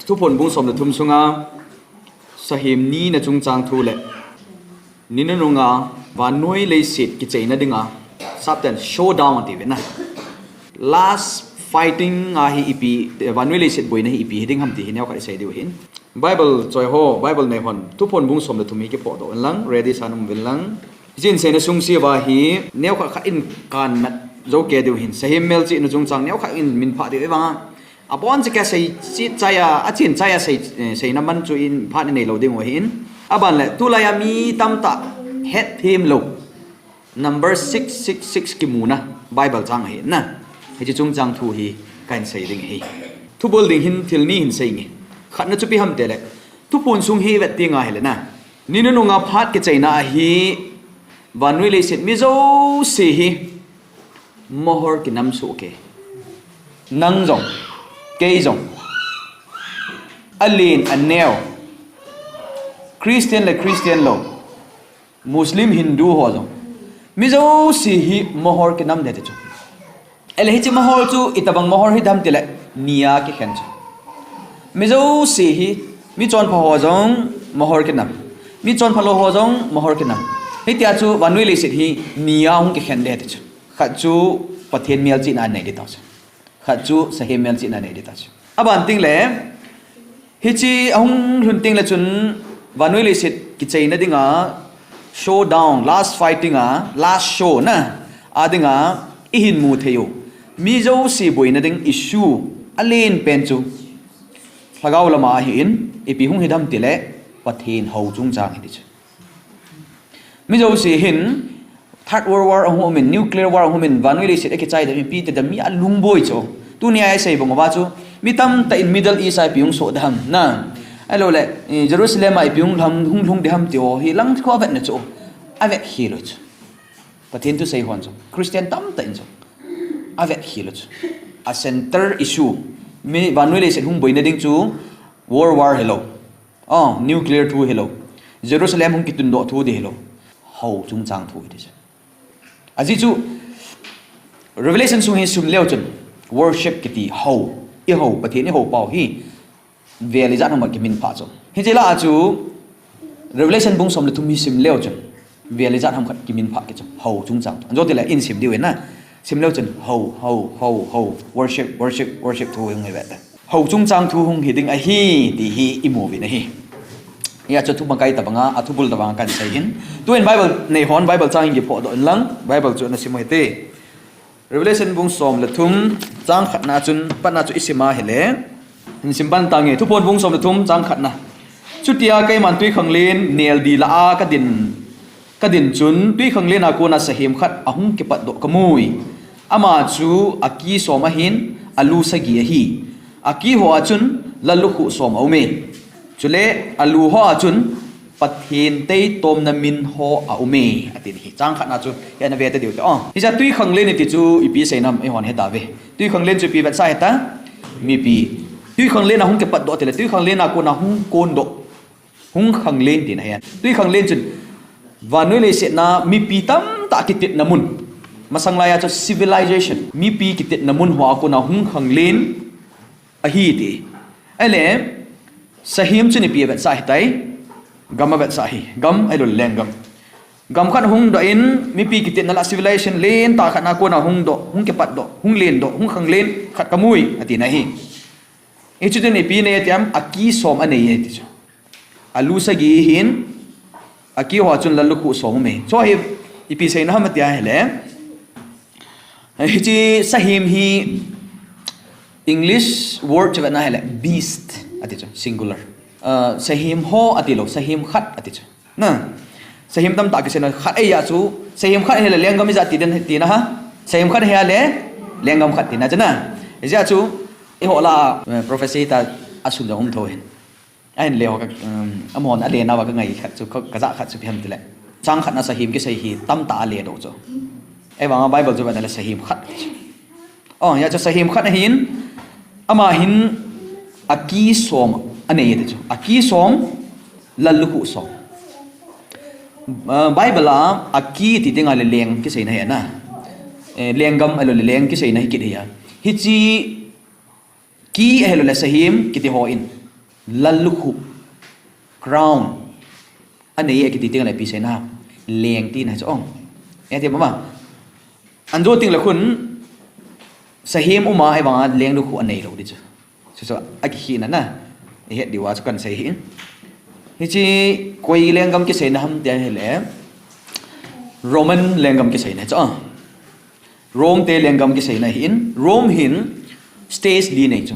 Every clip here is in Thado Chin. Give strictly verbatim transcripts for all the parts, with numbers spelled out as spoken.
Thuphon bung som le thum sunga Sahem nina chungchang thu le nina nunga vannoi leiset kicheina dinga Satan showdown ati ve na. Last fighting a hi ipi, vannoi leiset boina hi ipi hiding ham ti hi neokhat isei diu hin. Bible choi ho, Bible nei hon, Thuphon bung som le thum hi kiphodoh inlang, ready sa nom uvin lang. Hichin seina sung siva hi neokhat khat in kanmat jou kei diu hin. Sahem melchihna chungchang neokhat in min phah diu vang. Abon cheh a sei, sei chaiya, achin chaiya sei, eh, seina man chu in phat inei lou diu ahin. Aban le, tulaiya mi tamtah hetthem lou number six six six kimuna Bible chang ahi na. Hiche chungchang thu hi kahin sei ding ahi. Thubol ding hin thil ni hin sei nge. Khatna chu ipi ham tile, Thuphon sung hi vet ding ahile na, nina nunga phat kicheina ahi. Vannoi leiset mi jouse hi mohor kinam soh kei. Nang jong, kei jong, alen aneo, Christian le Christian lou, Muslim, Hindu ho jong, mi jouse hi mohor kinam ding ati chu. Ahile hiche mohor chu itobang mohor hidam tile, nia kikhen chu. Mi jouse hi, mi chonpha ho jong mohor kinam, mi chonpha lou ho jong mohor kinam. Hitia chu vannoi leiset hi nia hung kikhen ding ati chu. Khat chu Pathen melchihna anei ding tah chu. Khat chu Sahem melchihna anei ding tah chu. Aban tengle, hiche ahung lhun tengle chun vannoi leiset kicheina dinga showdown, last fighting a, last show na, a dinga ihin mu thei u, mi jouse boina ding issue alen pen chu lhagao lama ahin, ipi hung hidam tile, Pathen hou chungchang hi ti chu. Mi jouse hin Third World War ahung umin, nuclear war ahung umin, vannoi leiset akichai dam, ipi ti dam, mi alungboi chu. Tunia isei bang uva chu, mi tamtah in Middle East a ipi hung soh dam na, ahilou le, eh, Jerusalem a ipi hung lhung, hung lhung ding ham ti ho hi lang khu avetna chu, avet khel u chu. Pathen thusei hon chu, Christian tamtah in chu avet khel u chu. A center issue, mi vannoi leiset hung boina ding chu World War hilou, oh, nuclear thu hilou, Jerusalem hung kitundoh thu ding hilou, hou chungchang thu hi ti chu. Ajeh chu Revelation sung hi sim leu chun worship kiti hou, ihou, Pathen ihou pau hi vel ijat ham khat kimin phah chu. Hiche lah a chu Revelation bung som le thum hi sim leu chun vel ijat ham khat kimin phah kit chu, hou chungchang thu. Ajo tile in sim diu in na. Sim leu chun hou, hou, hou, hou, worship, worship, worship thu hung hi ve ta. Hou chungchang thu hung hi ding ahi ti hi imu uvin ahi. Hia chu thumakai tobanga, athubul tobanga kahin sei hin. Tuin Bible nei hon Bible chang hin kiphodoh inlang, Bible chu nasim u hite. Revelation bung som le thum, chang khatna chun, patna chu isim ahile, hin sim pan tange, Thuphon bung som le thum, chang khatna. Chutia keiman twikhanglen nel dila a kadin, kadin chun, twikhanglen a kona sahem khat ahung kipatdoh kamui. Ama chu aki som ahin, alu sagi ahi. Aki hoa chun lallukhuh som aume. Chule alu hoa chun Pathen teitomna min ho aume, atin ahi. Chang khatna chu hi ana ve ta diu te. Oh, hiche twikhanglen iti chu ipi seinam eihon heta ve. Twikhanglen chu ipi vetsah heta? Mipi. Twikhanglen a hung kipatdoh tile, twikhanglen a kona hung kondoh, hung khanglen tina ahi. Twikhanglen chun vannoi leiset a mipi tamtah kitetna mun. Masang laiya chu civilization, mipi kitetna mun hoa kona hung khanglen ahi ti. Ahile, sahem chun ipi avetsah hitai? Gam avetsah ahi. Gam ahilou le lenggam. Gam khat hung doh in, mipi kitetna lah civilization lentah khat a kona hung doh, hung kipatdoh, hung lendoh, hung khanglen khat kamui, atina ahi. Hichu chun ipi anei ati ham, aki som anei e ti chu. Alu sagi ahin, aki hoa chun lallukhuh som aume. Chu hi ipi seina ham tia ahile, hiche sahem hi English word chu vetna ahile beast ati chu, singular. Ah, sahem ho ati lou, sahem khat ati chu. Na, sahem tamtah kiseina khat ahia chu, sahem khat ahile lenggam ijat ti den tina ham? Sahem khat ahile lenggam khat tina chu na. Hijeh a chu, eiho lah a, eh, prophecy ta asun jong um thou hin. Ahin le ho ka, um, amahon alen nauva kangai khat chu, ka, kajah khat chu ipi ham tile, chang khatna sahem kisei hi tamtah alen doh chu. Ahivanga Bible chu vetna le sahem khat chu. Oh, hia chu sahem khat ahin, ama hin aki som anei ati chu. Aki som, lallukhuh som. Ah, Bible a aki ti dinga le leng kiseina ahi na. Eh, lenggam ahilou le leng kiseina hi kit ahi a. Hiche ki ahilou le sahem kiti hon lallukhuh, crown, anei e kiti teng le ipi seina ham? Leng tina chu ong. Eti mama. Anjo teng le khun, sahem uma ahivanga lenglukhuh anei lou di chu. Chu chu akikhehna na. Ihet diu a chu kahin sei hi. Hiche koi lenggam kiseina ham tia hile, Roman lenggam kiseina chu. Rome te lenggam kiseina ahin, Rome hin states li nei chu.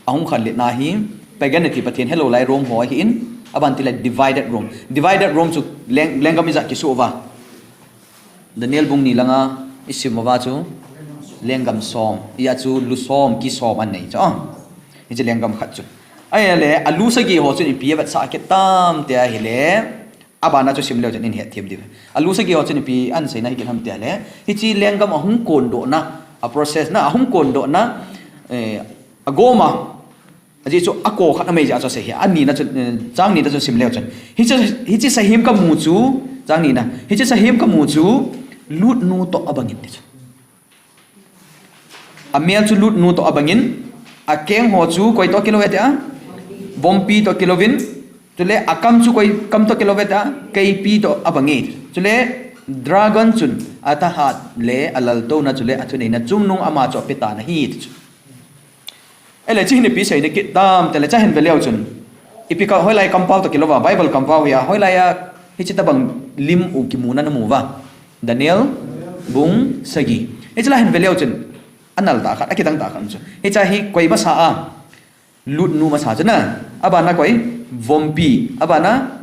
Ahung khanletna hi paganity, Pathen helou lai Rome ho ahin, aban tile divided Rome. Divided Rome chu leng, lenggam ijat kisuh uva. Daniel bung ni langa isim uva chu lenggam som, ijat chu lu som, ki som anei chu. Hiche lenggam khat chu. Ahile, alu sagi ho chun ipi avetsah kit tam tia hile, abana chu sim leu chun ihin hetthem diu. Alu sagi ho chun ipi ahin seina hi kit ham tia le, hiche lenggam ahung kondohna, a process na, ahung kondohna, eh, agoma, ajeh chu ako khat amei jeh a chu asei hi, anina chu, eh, chang nina chu sim leu chun. Hiche, hiche sahem kamu chu, chang nina, hiche sahem kamu chu, lutnu toh abangin ti chu. Amel chu lutnu toh abangin, akeng ho chu koi toh kilou e tia, vompi toh kilouvin, chule akam chu koi kam toh kilou e tia, keipi toh abange. Chule dragon chun athahat le alaltouna chule athuneina chungnung ama chu apetan ahi ti chu. Ele, hiche hin ipi seina kit tam tile, hiche hin ve leu chun. Ipi ka, hoilai kampao toh kilouva, Bible kampao hi a, hoilai a, hiche tobang lim u kimuna namu uva. Daniel bung sagi. Hiche la hin ve leu chun. Anal tah khat, akidang tah khat chu. Hiche hi koi masa a, lutnu masa chu na. Abana koi, vompi. Abana,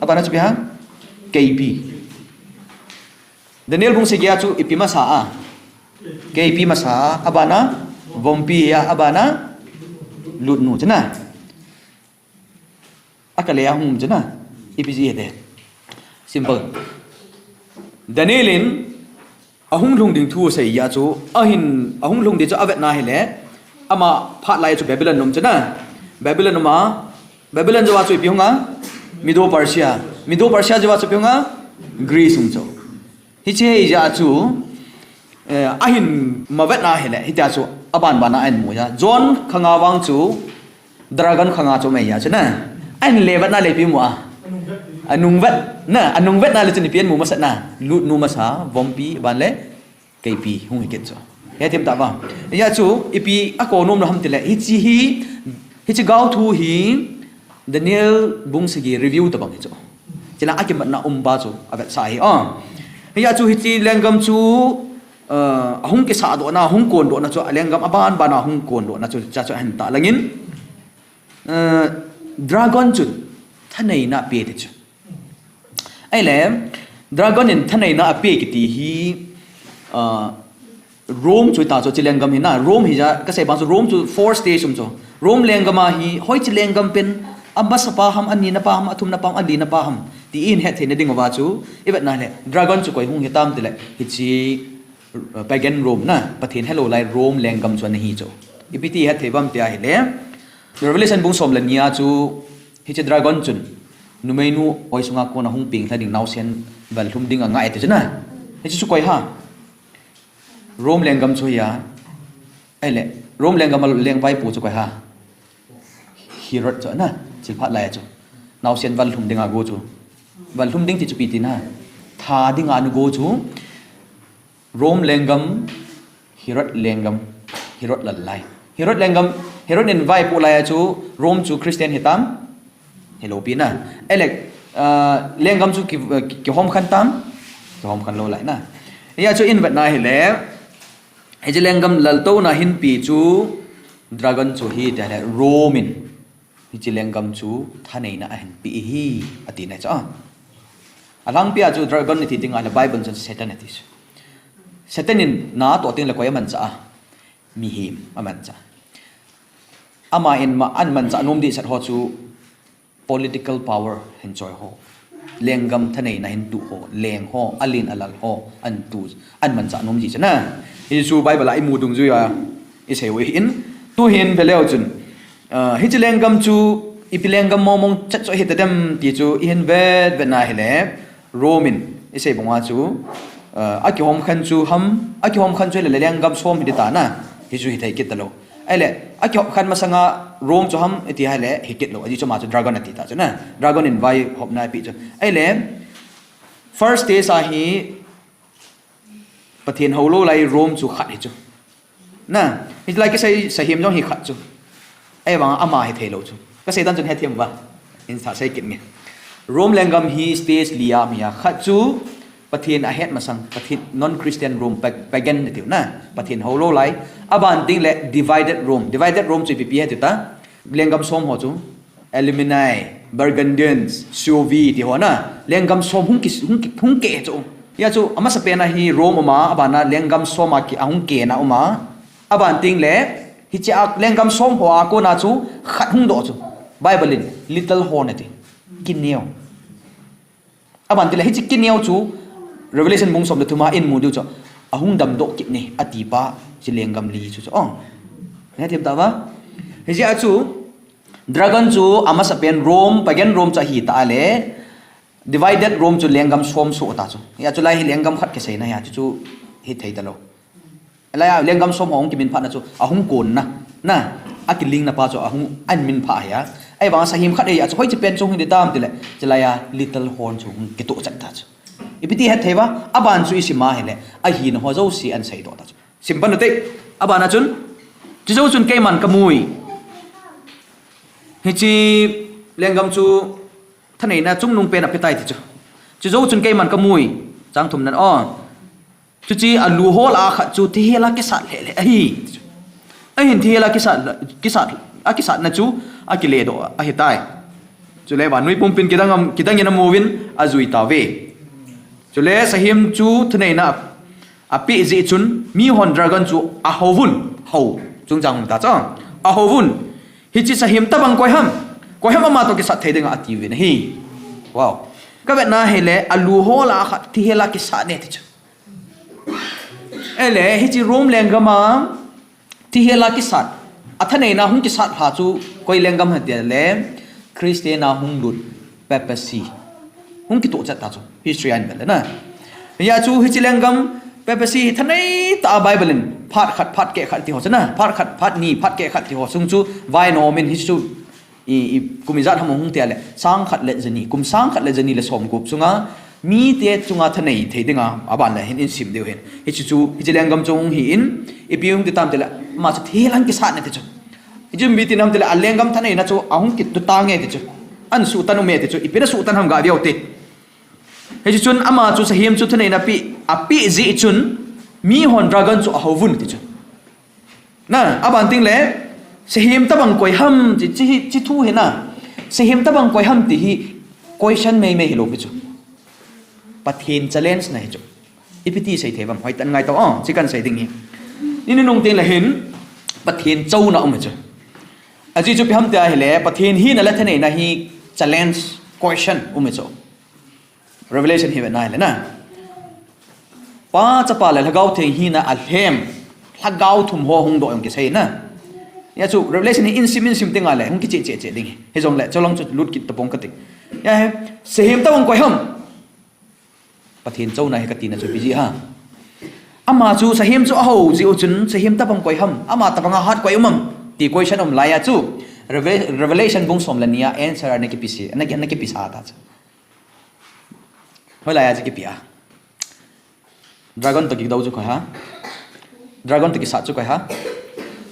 abana chu ipi ham? Keipi. Daniel bung sagi a chu ipi masa a? Keipi masa a, abana vompi a, abana lutnu chu na. Akale ahung chu na. Ipi jeh ham? Simple. Daniel in ahung lhung ding thu asei jeh a chu, ahin, ahung lhung ding chu avetna hile, ama phat lai chu Babylon um chu na. Babylon um a, Babylon jouva chu ipi hung a? Medo Persia. Medo Persia jouva chu ipi hung a? Greece hung chu. Hiche hi jeh a chu, eh, ahin mavetna hile, hitia chu aban ban a ahin mu a. John khanga vang chu, dragon khanga chu ahi a chu na. Ahin le vetna le ipi mu a? Anung vet, na, anung vetna le chun ipi ahin mu masat na? Lutnu masa, vompi, aban le keipi hung hi kit chu. Hetthem tah uva. Hijeh a chu, ipi ako nom lou ham tile, hiche hi, hiche gaothu hi, Daniel bung sagi review tobang hi chu. Chule akimatna um pa chu avetsah hi a. Hijeh a chu hiche lenggam chu, uh, ahung kisahdohna, ahung kondohna chu, alenggam aban ban a ahung kondohna chu, cha chu ahin tahlangin. Uh, dragon chun thaneina ape ti chu. Ahile, dragon in thaneina ape kiti hi, uh, Rome chu hita chu hiche lenggam hi na, Rome hi jeh a, kasei bang chu Rome chu four states um chu. Rome lenggam a hi, hoiche lenggam pen, amasa pa ham, anina pa ham, athumna pa ham, alina pa ham, ti ihin hetthei na ding uva chu, ivetna le, dragon chu koi hung hitam tile, hiche, uh, pagan Rome na, Pathen helou lai Rome lenggam chu ana hi chu. Ipi ti hetthei uvam tia hile, Revelation bung som le ni a chu, hiche dragon chun, numeinu oi sunga kona hung peng lha ding naosen val lhum ding angai ti chu na. Hiche chu koi ham? Rome lenggam chu ahi a. Ahile, Rome lenggam a lengvaipo chu koi ham? Herod chu na, chilphat lai chu. Naosen val lhum ding ago chu. Val lhum ding ti chu ipi tina? Tha ding a ana go chu. Rome lenggam, Herod lenggam, Herod lal lai. Herod lenggam, Herod in vaipoh lai a chu, Rome chu Christian hitam? Hilou pi na. Ahile, ah, lenggam chu ki, ki, kihom khen tam? Kihom khen lou lai na. Hijeh a chu ihin vetna hile, hiche lenggam laltouna hinpe chu dragon chu ahi tia hile Rome in hiche lenggam chu thaneina ahin pe ahi, ati na chu a. Alhangpi a chu dragon iti ding ahile Bible chun Satan ati chu. Satan in natoh teng le koi amanchah a? Mihem amanchah. Ama in ma, ahin manchah nom dehset ho chu political power hin choi ho, lenggam thaneina hin tuh ho, leng ho, alen alal ho, ahin tuh, ahin manchah nom ji chu na. Hichu Bible a imu dungjui a isei u ahin, tuhin ve leu chun, ah, hiche lenggam chu ipi lenggam mong mong chet chu ahi tadem ti chu ihin vet vetna hile, Rome in isei banga chu, ah, akihom khen chu ham, akihom khen chu hile lenggam som hi ding ta na, hichu hithei kit talou. Ahile, akihop khat masanga Rome chu ham iti ahile, hikit lou. Ajeh chu ama chu dragon ati ta chu na. Dragon in vaihopna ape chu. Ahile, first stage a hi Pathen hou lou lai Rome chu khat hi chu. Na, hilai kisei sahem jong hi khat chu. Ahivang ama hithei lou chu. Kasei dan chun hethem uva. In sa sei kit nge. Rome lenggam hi stage li a um ahi a, khat chu Pathen ahet masang, Pathen non-Christian Rome, pa-, pagan nati u na. Pathen hou lou lai. Aban teng le divided Rome. Divided Rome chu ipi ipi hetita. Lenggam som ho chu. Alemanni, Burgundians, Suevi ti ho na. Lenggam som hung ki, hung ki, hung ke chu. Hia chu amasapen a hi Rome uma, abana lenggam som a ki ahung kena uma. Aban teng le, hiche a lenggam som ho a kona chu khat hung doh chu. Bible in little horn ati. Kineo. Aban teng le hiche kineo chu Revelation bung som le thum a imu diu chu. Ahung damdoh kit ne, ati pa, hiche lenggam li chu chu. Oh. Hethem ta uva. Hiche a chu, dragon chu amasapen Rome, pagan Rome chu ahi ta le, divided Rome chu lenggam som soh ta chu. Hia chu lai hi lenggam khat kiseina hia chu chu hithei talou. Lai a lenggam som ho hung kiminphah na chu ahung konna. Na, akilingna pa chu ahung ahin minphah hia. Ahivang sahem khat hi a chu hoiche pen chu hung hi tam tile. Hiche lai a little horn chu hung kitoh chat ta chu. Ipi ti hetthei uva, aban chu isim a hile. Ahina ho jouse ahin seidoh ta chu. Sim pan u te, abana chun, chujou chun keiman kamui. Hiche lenggam chu thaneina chungnung pen apetai ti chu. Chujou chun keiman kamui. Chang thum nan o. Chuche alu ho lah a khat chu thihel a kisat lheh lheh ahi. Ahin thihel a kisat, kisat, akisatna chu akiledoh ahitai. Chule vannoi pumpin kidang am, kidang in amuvin ajui tauve. Chule sahem chu thaneina apeh jeh chun, mihon dragon chu ahouvun, hou, chungchang um ta chu. Ahouvun, hiche sahem tobang koi ham, koi ham ama toh kisat thei dinga atiuvin ahi. Wow. Kavetna hile, alu ho lah a khat thihel a kisat ne ti chu. Ahile, hiche Rome lenggam a, thihel a kisat. Athaneina hung kisat lha chu koi lenggam ham tile, Christian a hung lut papacy. Hung kitoh chat ta chu. History a ivet le na. Hia chu hiche lenggam papacy hi thanei tah a Bible in phat khat, phat keh khat ti ho chu na. Phat khat, phat ni, phat keh khat ti ho sung chu vai nom in hiche chu I, i, kum ijat ham hung tia le, sang khat le jani, kum sang khat le jani le som gup sunga, mite chunga thanei thei dinga, aban le hin in sim diu hin. Hiche chu, hiche lenggam chu hung hi in, ipi hung ti tam tile, ama chu thihel a kisat ne ti chu. Hiche ipi ti nam tile, alenggam thaneina chu, ahung kitoh tange ti chu. Ahin suhtan ume ti chu, ipi na suhtan ham ga veu te. Hiche chun ama chu sahem chu thaneina pi, apeh jeh chun, mihon dragon chu ahouvun ti chu. Na, aban teng le, sahem tobang koi ham, chi, chi, chi thu hi na. Sahem tobang koi ham ti hi, question mei mei hilou pi chu. Pathen challenge na hi chu. Ipi ti sei thei uvam, hoitah in ngai tau, oh, chi kahin sei ding hi. Ni nunung teng le hin, Pathen chouna um hi chu. Ajeh chu ipi ham tia hile, Pathen hina le thaneina hi challenge, question um hi chu. Revelation hi vetna hile na. Pa, Chapa le Lhagao Theng hina alhem. Lhagao thum ho hung doh jong kisei na. Hia chu Revelation hi in sim in sim teng le hung kiche che che ding hi. Hijongle, chulang chu lut kit tapong kati. Hia hi, sahem tobang koi ham. Pathen chouna hi katina chu ipi jeh ham. Ama chu sahem chu ahou jeh u chun sahem tobang koi ham. Ama tobang a hat koi um am. Ti question um lai a chu. Reve-, Revelation bung som le ni a answer ana kipe se, ana ki, ana kipe sa ta chu. Hoilai a chu kipe a. Dragon toh kidou chu koi ham. Dragon toh kisat chu koi ham.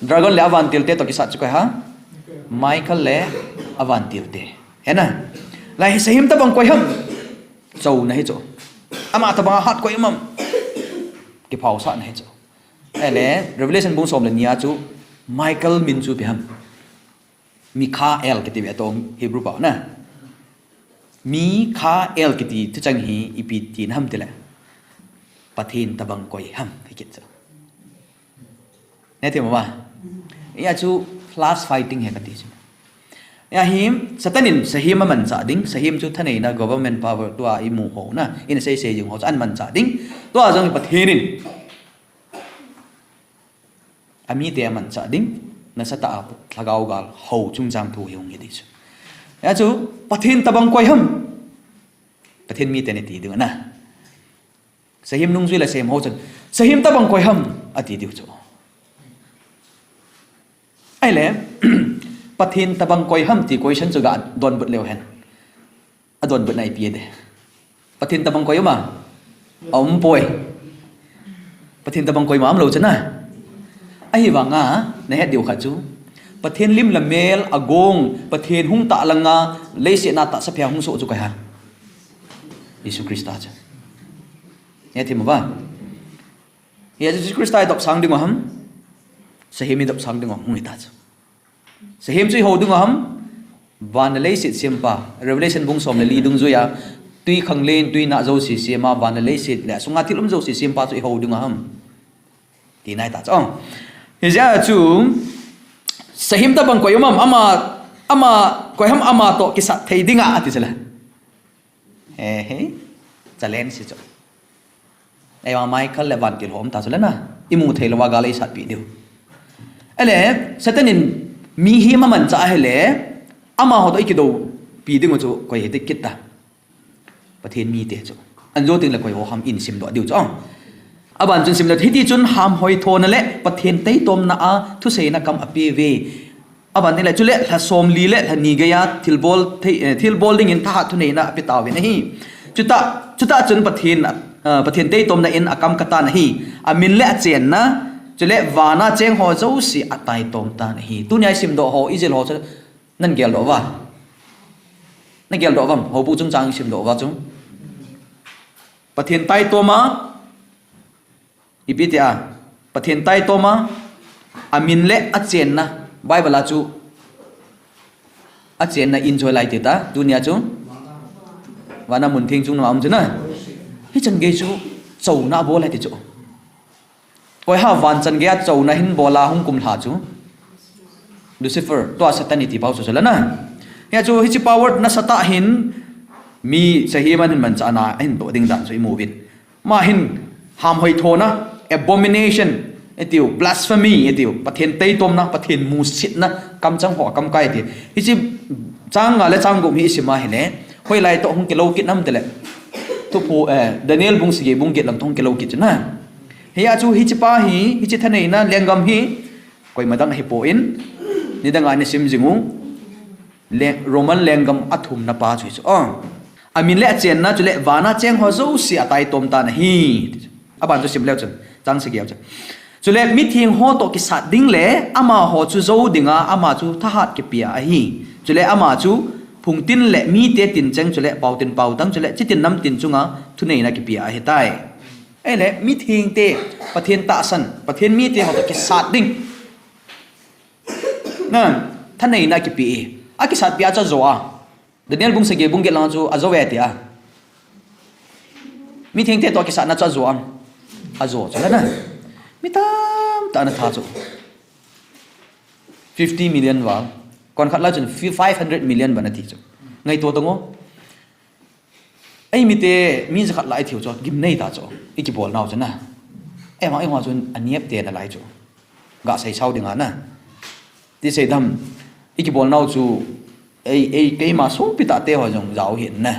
Dragon le avantil te toh kisat chu koi ham. Michael le avantil te. He na. Lai hi sahem tobang koi ham. Chouna hi chu. Ama tobang a hat koi um am. Kiphaosahna hi chu. Ahile, Revelation bung som le ni a chu Michael min chu ipi ham. Mikhael kiti ve toh Hebrew pao na. Mikhael kiti thucheng hi ipi tina ham tile. Pathen tobang koi ham hi kit chu. Nati mo ba? Hia chu class fighting hi kati chu. Hia hi Satan in sahem amanchah ding, sahem chu thaneina government power tua imu ho na, in sei sei jing ho chu amanchah ding. Tua jong hi Pathen in amite amanchah ding, nasatah a Lhagao gal ho chungchang thu hi hung hi ding chu. Hia chu, Pathen tobang koi ham. Pathen mite nati diu na. Sahem nungjui le sahem ho chun. Sahem tobang koi ham, ati diu chu. Ahile, Pathen tabang koi ham ti question chu ga donbut leu hen. Adonbutna ipi e de. Pathen tabang koi um a? Aum poi. Pathen tabang koima umlou chu na. Ahivanga, nahet diu khat chu, Pathen lim le mel agong, Pathen hung tah langa, leiset a tahsa phe a hung soh chu koi ham? Jesu Christa chu. Hethim uva. Hia Jesu Christa idop sang ding u ham? Sahem idop sang ding u ham? Hung hita chu. Sahem chu ihou ding u ham? Van le leiset sempa. Revelation bung som le li dungjuia, tui khanglen, tui nah jouse sema, van le leiset le asunga thil um jouse sempa chu ihou ding u ham? Tina ahita chu. Hijeh a chu, sahem tabang koi um am? Ama, ama, koi ham ama toh kisat thei dinga, ati chu le. He, he. Challenge chu. Eiva Michael le vantil ho um ta chu le na. Imu thei louva gal eisatpi diu. Ahile, Satan in mihem amanchah ahile, amaho toh ikidoupi ding u chu koi hiti kit ta? Pathen mite chu. Anjo teng le koi ho ham in simdoh diu chu. Aban chun simdoh, hiti chun hamhoithona le Pathen taitomna a thuseina kam apeuve. Aban teng le, chule lha somli le lha ni geiya thilbol thei, eh, thilbol dingin thahat thuneina apetauvin ahi. Chuta, chuta chun Pathen, ah, Pathen taitomna in akam katan ahi. Amin le achenna, chule vana cheng ho jouse ataitom tan ahi. Tunia isimdoh ho, ijil ho chu, nan geldoh uva? Na geldoh uvam? Houbung chungchang isimdoh uva chu, Pathen taitoma, ipi tia, Pathen taitoma, amin le achenna, Bible a chu, achenna in chu lai tita, tunia chu, vana mun theng chungnunga um chu na. Hichan gei chu, chouna abol e ti chu. Koi ham van chan geiya chouna hin bola hung kumlha chu? Lucifer, tua Satan iti pau chu chu le na. Hia chu hiche power nasatah hin mi sahem ahin manchahna ahin toh ding dan chu imu uvin. Ama hin hamhoithona, abomination, itiu, blasphemy, itiu, Pathen taitomna, Pathen musitna, kamchang ho, kamkai iti. Hiche chang nga le chang gup hi isim ahile, hoilai toh hung kilou kit nam tile. Thuphon, eh, Daniel bung sagi bung get lang toh hung kilou kit chu na. Hia chu hiche pa hi, hiche thaneina lenggam hi, koima dang ahipon, nidanga nasim jing u, le, Roman lenggam athumna pa chu hichu. Oh. Amin le achenna, chule vana cheng ho jouse ataitom tan ahi. Aban chu sim leu chun, chang sagi a chu. Chule mitheng ho toh kisat ding le, amaho chu jou dinga, ama chu thahat kipea ahi. Chule ama chu phungtin le mite tincheng, chule paotin paotang, chule chitin namtin chunga thuneina kipea ahitai. Ahile, mithengte, Pathen tahsan, Pathen mite ho toh kisat ding. Na, thaneina akipe e. Akisatpi a chu ajo a. Daniel bung sagi bung get lang chu ajo e tia. Mithengte toh kisatna chu ajo am? Ajo chu le na. Mi tamtah ana tha chu. Fifty million val. Konkhat lai chun fi-, five hundred million bana thi chu. Ngaito tang o. Eimite, mi jakhat lai thiu chu, gimnei ta chu, ikibolnau chu na. Eima, eima chun aniap te nalai chu. Gasei sao dinga na. Ti seidam, ikibolnau chu, ei, ei, keima songpi tahte ho jong jao hi na.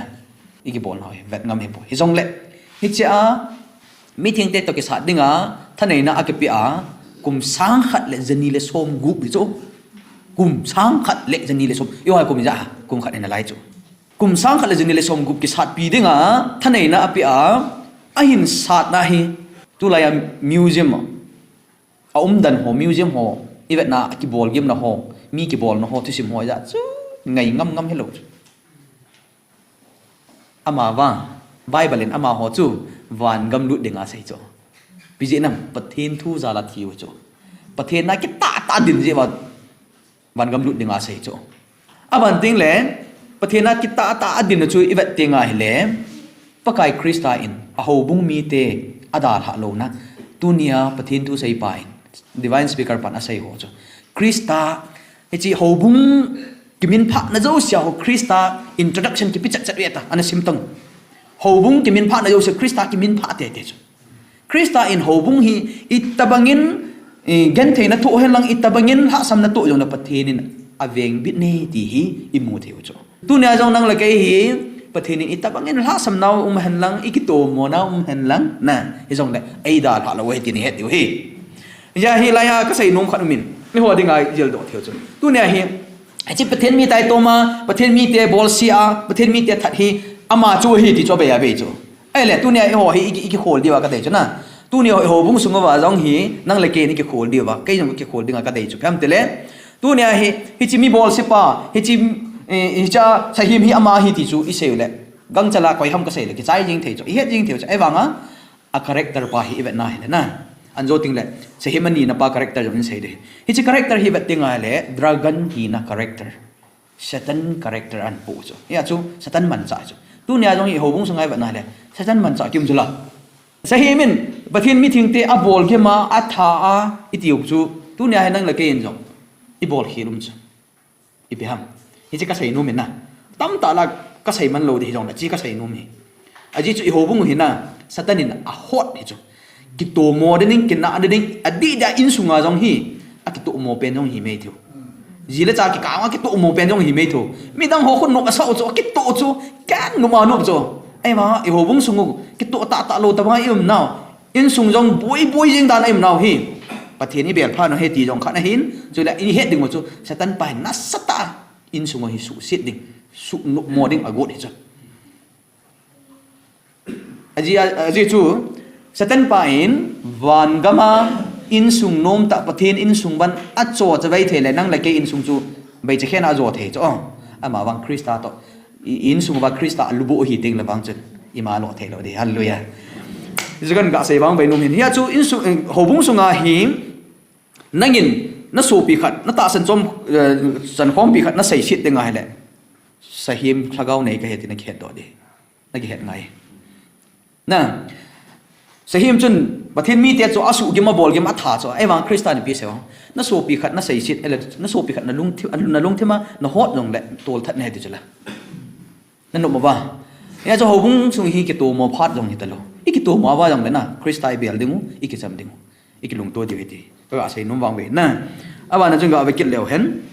Ikibolnau hi, vet ngam hipoi. Hijongle, hichea, mithengte toh kisat dinga, thaneina akipea, kum sang khat le jani le som gup hi chu. Kum sang khat le jani le som. Iho kum ja, kum khat hi nalai chu. Kum sang khat le jani le som gup kisatpi dinga, thaneina apea, ahin satna hi, tulaiya museum a, aumdan ho, museum ho, ivetna, akibol gimna ho, mi kibolna ho, thusim ho, ja chu, ngai ngam ngam hilou chu. Amavang, Bible in amaho chu, van gam lut dinga asei chu. Ipi jeh ham, Pathen thu jal a thiu chu. Pathen a kitah tah a din jeh uva, van gam lut dinga asei chu. Aban teng le, Pathen a kitah tah a din chu ivet teng ahile, Pakai Christa in, ahoubung mite, adalhah louna, tunia Pathen thu seipa in, divine speaker pan asei ho chu. Christa, hiche houbung kiminphahna jousea ho Christa introduction kipe chet chet uve ta, ana sim tang. Houbung kiminphahna jouse Christa kiminphah tete chu. Christa in houbung hi itobangin, eh, gentheina thoh henlang, itobangin lhahsamna thoh jongle Pathen in avengbit e ti hi imu thei u chu. Tunia jong nang le kei hi Pathen in itobangin lhahsamnau um henlang, ikitomonau um henlang, na, hijongle eidalhah lou ahi ti nahet diu ahi. Hijeh a hilaiya kasei nom khat umin. Eiho dinga i jildoh thei u chu. Tunia hi, hiche Pathen mi taitoma, Pathen mite bolse a, Pathen mite that hi, ama chu ahi ti chu abei abei chu. Ahile, tunia eiho hi i ki, i kikhol diuva kadei chu na. Tunia hi houbung sunguva jong hi, nang le kei in i kikhol diuva, kei jong kikhol dinga kadei chu. Ipi ham itile, tunia hi, hiche mi bolsepa, hiche, eh, hichea Sahim hi ama ahi ti chu i sei u le. Gangchal a koi ham kasei le, kichai jing thei chu, i het jing thei chu. Ahivanga, a character pa hi i vetna hile na. Anjo tengle, Sahim anina pa character jong in sei ding. Hiche character hi vet tengle, dragon hina character. Satan character ahin poh chu. Hia chu, Satan manchah chu. Tunia jong hi houbung sunga i vetna hile, Satan manchah kium chu la. Sahim in, Pathen mithengte abolgim a, atha a, i tiu chu. Tunia hi nang le kei in jong, i bolkhel um chu. Ipi ham. Hiche kasei nom in na. Tamtah la kasei man lou ding hijongle, hiche kasei nom hi. Ajeh chu i houbung u hi na, Satan in ahot hi chu. Kitomo ding, kinah ding, adih dia insunga jong hi, akitomo pen jong hi mai thei u. Ji le cha kikah a kitomo pen jong hi mai thei u. Midang ho khut nop asah u chu, akitoh chu, ken nop a nop chu. Ahivang, i houbung sung u, kitoh tahtah lou tabang i um nau. Insung jong boi boi jing dan a i um nau hi. Pathen i bel phat u ahi ti jong khat ahin, chule i het ding u chu, Satan pa hin nasatah a, insung u hi suhset ding, suhnopmo ding agot hi chu. Ajeh, ajeh chu, Satan pa in, van gam a, insung nomtah Pathen insung van acho chavai thei le, nang le kei insung chu, baicha khen a ajo thei chu, oh. Amavang Christa toh, i, insung uva Christa alubuh hi tengle vang chun, ima lo thei lou ding, hallelujah. Chu kahin gasei vang vei nom hin. Hia chu insung, eh, houbung sunga hi, nangin, na sopi khat, na tahsan chom, eh, chankhompi khat, na seiset ding ahile. Sahim lhagao nei kahi ti na kihet doh ding. Na kihet ngai. Na, Sahim chun, Pathen mite chu asuhgim, abolgim, atha chu. Ahivang Christa in ipi asei u. Na sopi khat, na seiset, ahile, na sopi khat, na lungthim, na lungthim a, na hot jongle, tolthat nahi ti chu la. Na nop uva. Hia chu houbung sung hi kitomo phat jong hi talou. I kitomo uva jongle na, Christa i bel ding u, i kicham ding u. I kilungto diu ahi ti. Ka gasei nom vang ve na. Abana chun gave kit leu hen.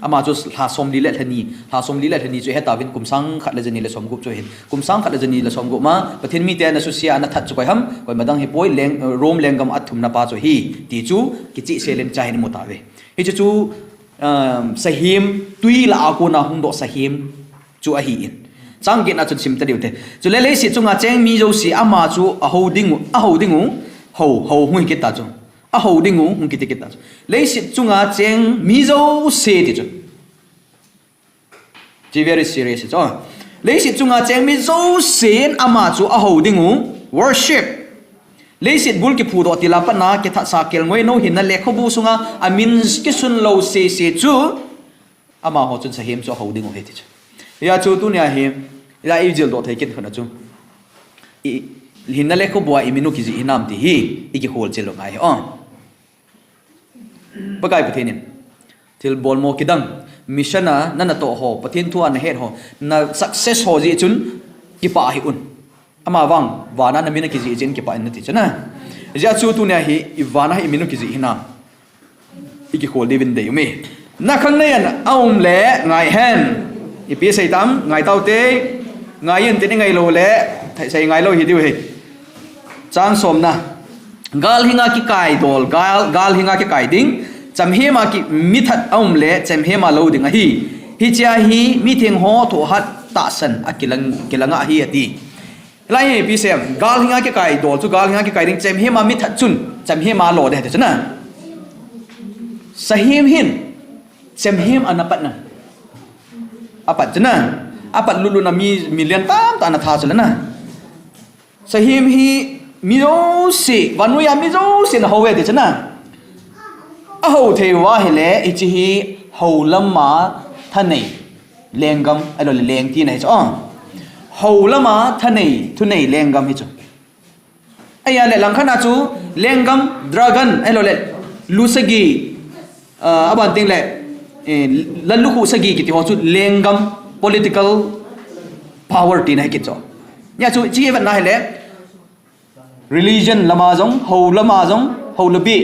Ama chu lha somli le lha ni. Lha somli le lha ni chu heta uvin kum sang khat le jani le somgup chu hin. Kum sang khat le jani le somgup ma, Pathen mite na suse a na that chu koi ham. Koima dang hi poi leng, Rome lenggam a thumna pa chu hi. Ti chu kichehsel in cha hin imu tauve. Hichu chu, um, Sahim, tui lah a kona hung doh Sahim chu ahi in. Chang get na chun sim ta diu te. Chule leiset chunga cheng mi jouse ama chu ahou ding u, ahou ding u, hou, hou hung kit ta chu. Ahou ding u, hung kiti kit ta chu. Leiset chunga cheng mi jouse ti chu. Chu very serious chu. Leiset chunga cheng mi jousen ama chu ahou ding u, worship. Leiset bul kiphudoh til a pat na kithat sa kelngoi nou hinna lekhabu sunga amin kisun lou sese chu. Amaho chun Sahim chu ahou ding u ahi ti chu. Hia chu tunia hi, hia i jildoh thei kit khun a chu. I, hinna lekhabu a i min u kijih hinam ti hi, i kikholchil lou ngai hi. Oh. Pakai Pathen in. Thil bolmo kidang. Mission a, na natoh ho, Pathen thu a na het ho, na success ho jeh chun, kipah hih un. Amavang, vana na min a kijih jeh in kipah in nati chu na. Hijeh a chu tunia hi, i vana hi i min u kijih hinam. I kikhol diuvin dei um e. Na khang nei an a um le ngai hen. Ipi sei tam, ngai tau te. Ngai in tin i ngai lou le, thei sei ngai lou hi diu hi. Chang somna. Gal hinga kikai dol, gal, gal hinga kikai ding. Chemhema ki, mithat a um le, chemhema lou ding ahi. Hichea hi, mitheng ho thohhat tahsan a kilang, kilang ahi ati. Hilai hi ipi sei em, gal hinga kikai dol chu, gal hinga kikai ding, chemhema mithat chun, chemhema lo ding ati chu na. Sahim hin, chemhem ana pat na. Apat chu na. Apat lulu na mi, million tamtah ana tha chu le na. Sahim hi mi jouse, vannoi a mi jouse na hou e ti chu na. Ahou thei uva ahile, hiche hi hou lama thanei. Lenggam, ahilou le leng tina hi chu. Oh. Hou lama thanei, thunei lenggam hi chu. Ahile langkhat a chu lenggam, dragon, ahilou le lu sagi, ah, aban tengle, eh, lallukhuh sagi kiti ho chu lenggam political power tina hi kit chu. Hia chu, hiche hi vetna ahile, religion lama jong, hou lama jong, hou le beh,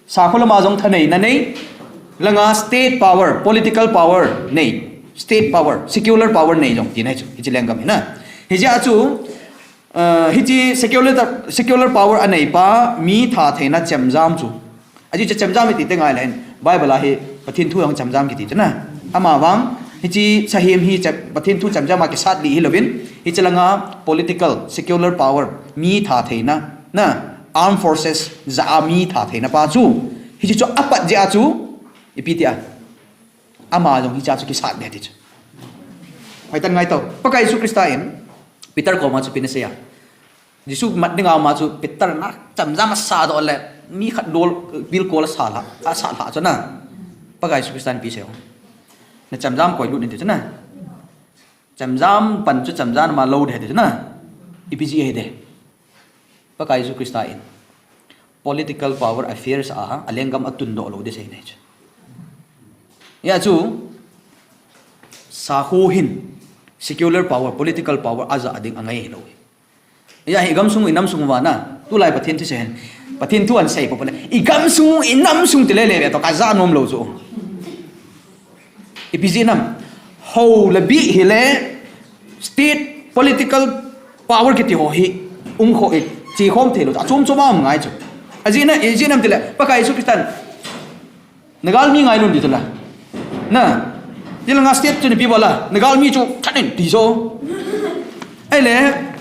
sakho lama jong thanei na nei, langa state power, political power nei, state power, secular power nei jong tina hi chu, hiche lenggam hi na. Hijeh a chu, uh, hiche secular, secular power anei pa, mi thathei na chemjam chu. Ajeh chu chemjam iti te ngai le hin, Bible a hi Pathen thu jong chemjam kiti chu na. Ama vang, hiche sahem hi chem-, Pathen thu chemjam a kisat ding hilouvin, hiche langa political, secular power, mi thatheina, na, armed forces, jah a mi thatheina pa chu, hiche chu apat jeh a chu, ipi ti a, ama jong hiche a chu kisat ding ati chu. Hoitah in ngai tau. Pakai Jesu Christa in, Peter koma chu ipi ana sei a. Jesu mat dinga ama chu Peter na chemjam asa doh le, mi khat dol, bilkol asa lha, asa lha chu na. Pakai Jesu Christa in ipi asei ham. Na chemjam koi lut in ati chu na. Chemjam pan chu chemjam ama lou ding ati chu na. Ipi jeh ham ati. Pakai Jesu Christa in political power affairs a, alenggam atundoh lou ding asei ahi chu. Hijeh chun, sakho hin secular power, political power ajah ding angai lou. Hijeh hin igamsung inamsung uva na, tulai Pathen thusei hin. Pathen thu ahin sei popo le, igamsung inamsung ti lele ve toh kaja nom lou chu. Ipi jeh ham, hou le bih hile, state political power kiti ho hi, um kho i, che khom thei lou, achom chom a um ngai chu. Ajeh na, ijeh inem itile, Pakai Jesu Christan, na galmi ngailun ati chu la. Na, tilanga state chu ipi bol a, na galmi chu that in ati chu. Ahile,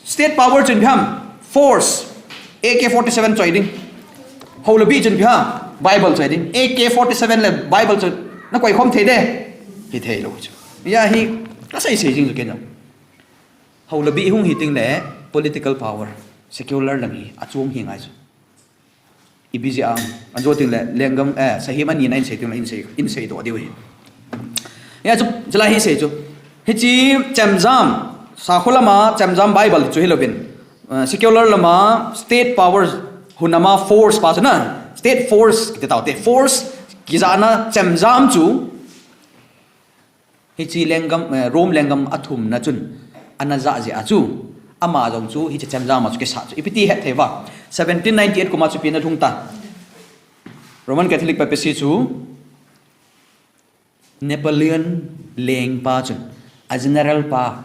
state power chun ipi ham, force, A K forty-seven choi ding. Hou le bih chun ipi ham, Bible choi ding. A K forty-seven le Bible chu na koi khom thei ding. Hithei lou chu. Hijeh hin, kasei sei jing chu kei jong. Hou le bih hung hi teng le political power, secular lang hi, achom hi ngai chu. Ipi jeh ham, ajo teng le, lenggam, eh, sahem anina in sei teng le, in sei, in sei doh diu ahi. Hijeh chun, chulai hi sei chu. Hiche chemjam, sakho lama chemjam Bible chu hilouvin. Eh, secular lama state power, hunama force pa chu na, state force, kiti taute, force, kijahna chemjam chu, hiche lenggam, eh, Rome lenggam athumna chun, ana jah jeh a chu, ama jong chu, hiche chemjam a chu kisat chu. Ipi ti hetthei uva. Seventeen ninety-eight kum a chu ipi ana lhung ta. Roman Catholic Papacy chu, Napoleon lengpa chun, a general pa,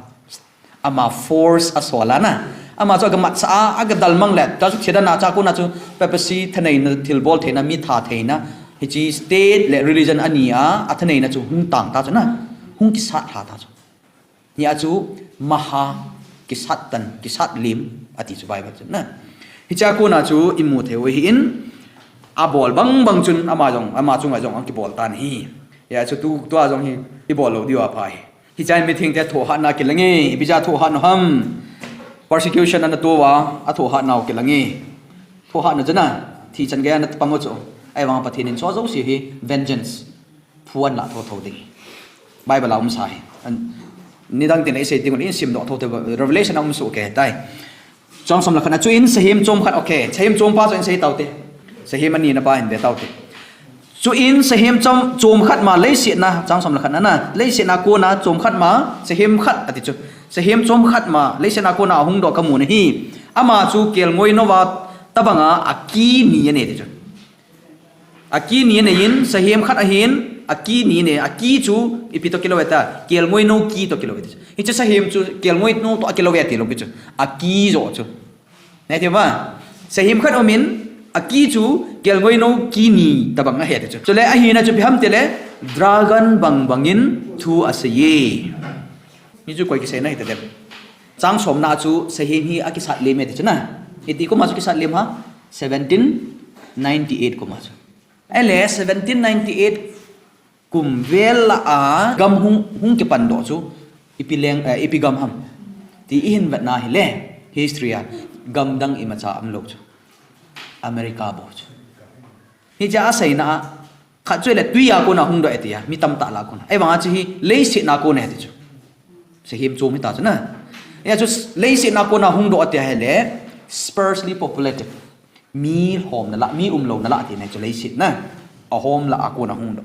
ama force asol a na. Ama chu aga matsah a, aga dalmang le, ta chu thidana cha kona chu, papacy thaneina, thilbol theina, mi thatheina, hiche state le religion ani a, athaneina chu hung tang ta chu na, hung kisat lha ta chu. Hijeh chun, maha kisat tan, kisat lim, ati chu Bible chun na. Hichea kona chu imu thei u ahin, abol bang bang chun ama jong, ama chunga jong akibol tan ahi. Hijeh chun tu, tua jong hi ibol lou diu apha ahi. Hichea mithengte thohhatna kilang e, ipi jeh a thohhat u ham. Persecution ana tou a, athohhatnau kilang e. Thohhat u chu na, thi chan geiya ana pang u chu. Ahivang Pathen in chu jouse hi vengeance. Phu ahin lah thotho ding. Bible a um sa ahi. An, nidang tin a isei ding un, ihin simdoh thotho, Revelation a um soh kei tai. Chang som le khat na, chuin sahem chom khat, okay. Sahem chom pa chu ahin sei taute. Sahem anina pa ahin ve taute. Chuin sahem chom, chom khat ma leiset na, chang som le khat na na, leiset na kona chom khat ma, sahem khat ati chu. Sahem chom khat ma, leiset na kona ahung doh kamu ahi. Ama chu kelngoi nou a tabanga aki ni anei ati chu. Aki ni anei in, sahem khat ahin, aki ni anei, aki chu ipi toh kilou e ta, kelngoi nou ki toh kilou e ti chu. Hiche sahem chu kelngoi nou toh akilou e ti lou pi chu. Aki joh chu. Ngai ti ba? Sahem khat um in, aki chu kelngoi nou ki ni tabang ahi ti chu. Chule ahina chu ipi ham tile, dragon bang bangin thu asei e. Hichu koi kiseina hita dem. Chang somna chu sahem hi akisat lem e ti chu na. Iti kum a chu kisat lem ham? Seventeen ninety-eight kum a chu. Ahile seventeen ninety-eight kum vel a gam hung, hung kipan doh chu ipi leng, eh, ipi gam ham ti ihin vetna hile history a gam dang imacha umlou chu. America bou chu. Hichea aseina a, khat chu ahile tui a kona hung doh e tia, mi tamtah lah a kona. Ahivanga chu hi leiset na kona ahi ti chu. Sahem chom hita chu na. Hijeh chun leiset na kona hung doh ati ahile, sparsely populated. Mi lhomna lah, mi umlouna lah tina chu leiset na. Ahom lah a kona hung doh.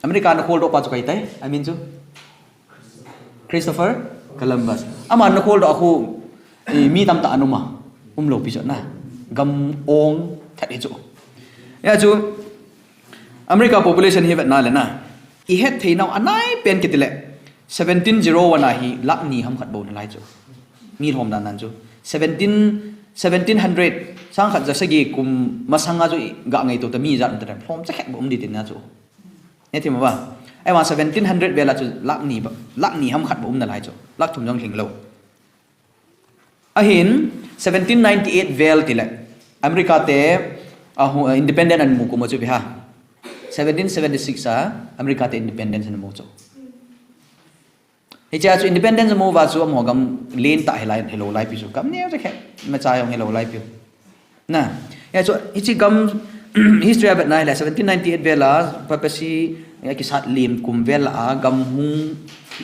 America ana kholdoh pa chu koi tai, amin chu. Christopher Columbus. Aman ana kholdoh a khu, eh, mi tamtah ana um a. Umlou pi chu na. Gam ong that hi chu. Hijeh chun, America population hi vetna le na. Ihet theinau anai pen kiti le. Seventeen zero one a hi lakh ni ham khat bou nalai chu. Mi lhomna nan chu. Seventeen Seventeen hundred, sangkhat jasagi kum masanga chu ga ngaito ta mi jat ta lhom chakhet ba um di tina chu. Ne thim ba. Ai ma seventeen hundred vela chu lakh ni ba, lakh ni ham khat ba um nalai chu. Lakh thum jong lhing lou. Ahin seventeen ninety-eight vel tile America te a independent an mu kum chu pi ha. Seventeen seventy-six a America te independence an mu chu. Hiche a chu independence mu va chu amaho gam len ta hilai, hilou lai pi chu. Gam neo chakhet, macha jong hilou lai pi. Na, ya chu, hiche gam history a vet na hilai seventeen ninety-eight vela, papacy, ya kisat lim kum vela, gam hung,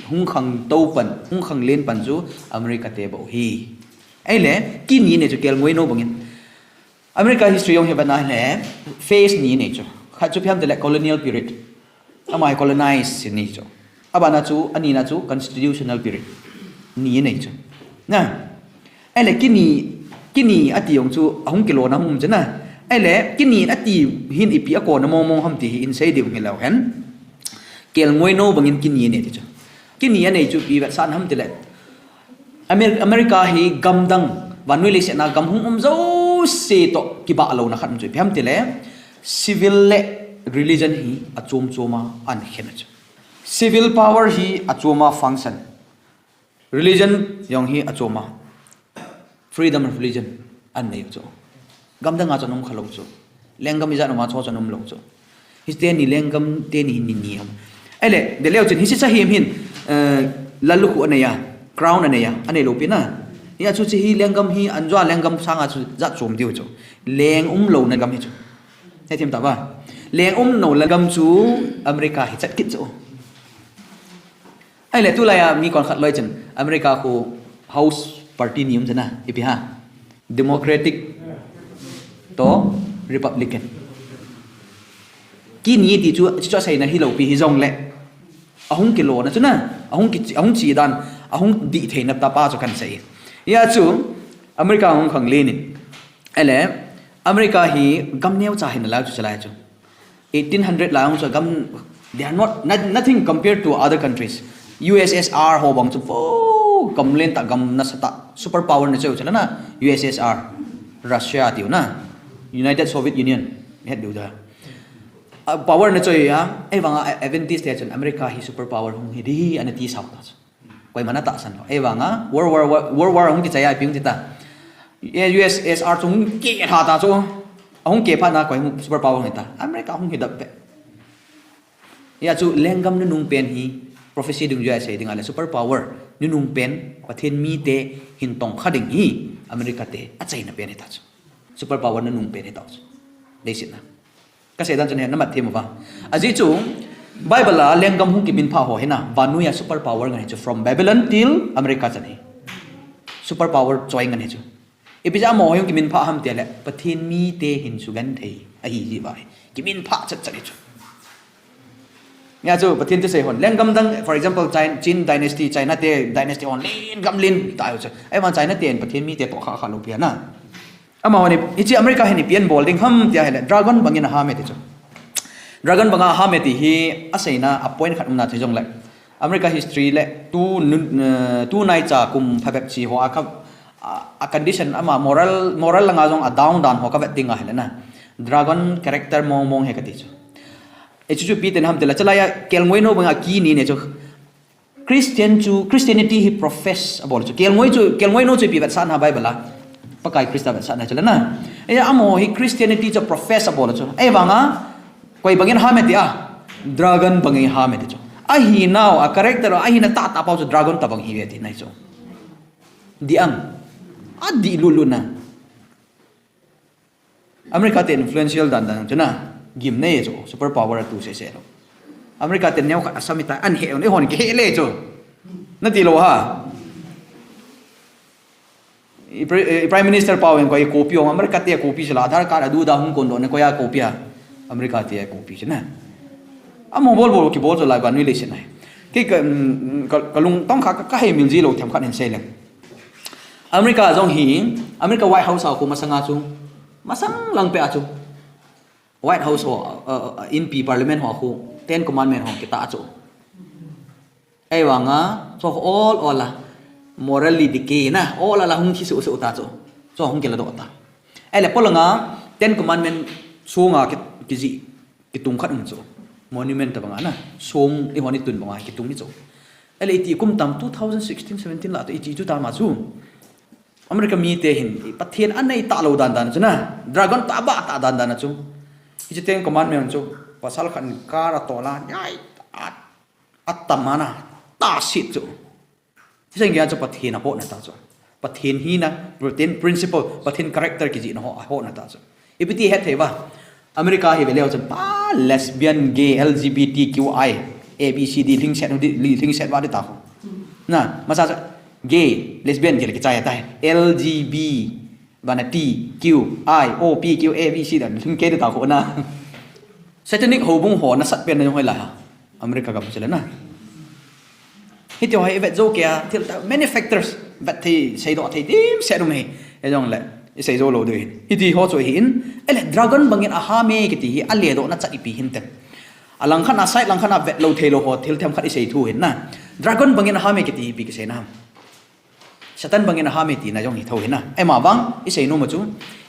hung khang to pan, hung khang len pan chu America te bou hi. Ahile, kini ne chu kelngoi no bangin. America history jong hi vet na hilai, phase ni nei chu. Khat chu ipi ham tile colonial period. Ama hi colonize ni chu. Abana chu, anina chu constitutional period. Ni nei chu. Na. Ahile kini, kini ati jong chu ahung kilona hung um chu na. Ahile kini ati hin ipi a kona mong mong ham ti hi in sei diu hilou hen. Kelngoi no bangin kini nei ti chu. Kini a nei chu ipi vetsahna ham tile. Amer-, America hi gamdang, vannoi leiset a gam hung um jouse toh kibah louna khat um chu ipi ham tile, civil le religion hi achom chom a ahin khen chu. Civil power hi achom a function. Religion jong hi achom a. Freedom of religion anei chu. Gamdang a chun um kha lou chu. Lenggam ijat um a chu chun um lou chu. Hiche teni lenggam teni hin ni ni ham. Ahile, de leo chun hiche cha him hin, eh, lallukhuh anei a, crown anei a, anei lou pi na. Hia chu hiche hi lenggam hi, anjo a lenggam sanga chu jat chom diu chu. Leng um louna gam hi chu. He thim ta ba. Leng um louna gam chu America hi chat kit chu. Ahile tulai a mi kon khat loi chun America khu house party ni um chu na, ipi ha. Democratic toh Republican. Kini ti chu, chu aseina hilou pi hijongle. Ahung kilona chu na, ahung ki, ahung chi dan, ahung dih theina tapa chu kan sei. Hia chu America hung khang len in. Ahile, America hi gam neocha hina lai chu chalai chu. Eighteen hundred lai hung chu gam, they are not, not, nothing compared to other countries. U S S R ho bang chu, vo, gam len ta, gam nasa ta, super power na chu chalana, U S S R, Russia tiu na, United Soviet Union, het diu da. A, power na chu ya, ei vanga advantage te chun America hi super power hung hi di, ana ti sao ta chu. Koiman atahsan lou. Ahivanga, World War, World War hung kichai a ipi hung ti ta. U S S R chu hung keh lha ta chu. Ahung keh phat na koi hung super power hung hi ta. America hung hi dap pe. Hia chu lenggam nunung pen hi prophecy ding jui a sei ding a le super power nunung pen Pathen mite hin tong kha ding hi America te achaina pen hi ta chu. Super power nunung pen hi ta chu. Leiset na. Kasei dan chun hi namat them uva. Ajeh chu, Bible a lenggam hung kiminphah ho hi na, vannoi a super power ngen hi chu, from Babylon till America chan hi. Super power choi ngen hi chu. Ipi jeh a amaho hung kiminphah ham ti le, Pathen mite hin sugenthei ahi jeh uva hi. Kiminphah chat chat hi chu. Hia chu, Pathen thusei hon. Lenggam dang, for example, Chin, Chin dynasty, China te dynasty hon, lenggam len, ta hi chu. Ahivang China ten Pathen mite toh kha kha lou pi na. Amaho ni, hiche America hin ipi abol ding ham tia hile, dragon bangin aham e ti chu. Dragon banga aham e ti hi aseina a point khat umna chu jongle. America history le tu nu, eh, tu naicha kum phabep chi ho a kha, a, a condition ama moral, moral langa jong a down dan ho kavet ding ahile na. Dragon character mong mong hi kati chu. Hichu chu ipi ti ham tile, chalai a kelngoi no banga kini ne chu. Christian chu, Christianity hi profess abol chu. Kelngoi chu, kelngoi no chu ipi vetsahna Bible a. Pakai Christa vetsahna chu le na. Eia amaho hi Christianity chu profess abol chu. Ahivanga, koi bangin ham e ti a. Dragon bangin ham e ti chu. Ahinau, a character, ahina tahtah pau chu dragon tabang hi ve ti nai chu. Di am. Adih lulu na. America te influential dan dan chu na, gim nei chu, super power a tu sese lou. America te neo khat asam ita an he, eihon kihe le chu. Nati lou ha. I pre-, i Prime Minister pau in koi copy ong, America te copy sila, Aadhaar card adu da hung kon do ne koi a copy a. America te copy chu na. Amaho bol bol kibol chu lai vannoi leiset na hi. Kei ka, mm, ka, kalung tong kha ka, kahei mil ji lou themkhat hin sei leng. America jong hi, America White House a khu masanga chu, masang lang peh a chu. White House ho, uh, uh, inpi parliament ho khu, Ten Commandment ho kitah a chu. Ahivanga, chu ol ol a, morally decay na, ol ol a hung thi suh suh ta chu. Chu hung kila doh ta. Ahile polanga Ten Commandment sunga ki, kijih kitung khat um chu. Monument tabanga na. Sung ihon itun banga kitung hi chu. Ahile iti kum tam two thousand sixteen seventeen la ta iti chu tama chu. America mite hin Pathen anei talou dan dan chu na. Dragon taba ta dan dan chu. Hiche Ten Commandment chu pasal khat in car atol a, nyai, a, atam ana, tahsit chu. Hiche gei a chu Pathen ahotna ta chu. Pathen hina, Pathen principle, Pathen character kijihna ho, ahotna ta chu. Ipi ti hethei uva. America hi veleu chun pa lesbian, gay, L G B T Q I, A B C D, lhingset, lhingset uva di ta khu. Na, masa chu gay, lesbian gei le kichai ta. L G B, vana T, Q, I, O, P, Q, A, B, C dan lhingkei di ta khu na. Satanic houbung ho nasatpen na jong hoilai ham. America gam chu le na. Hiti ho hi vet jou kei a, thil ta, many factors, vet thei, seidoh thei dimset um hi. Hijongle, isei jou lou diu hin. Hiti ho chu ahin, ahile dragon bangin aham e kiti hi, aledohna chat ipi hintem. Alang khat a, side lang khat a vet lou thei lou ho, thil themkhat isei thu hin na. Dragon bangin aham e kiti hi ipi kiseina ham. Satan bangin aham e tina jong hi thou hi na. Ahivang, isei nom u chu.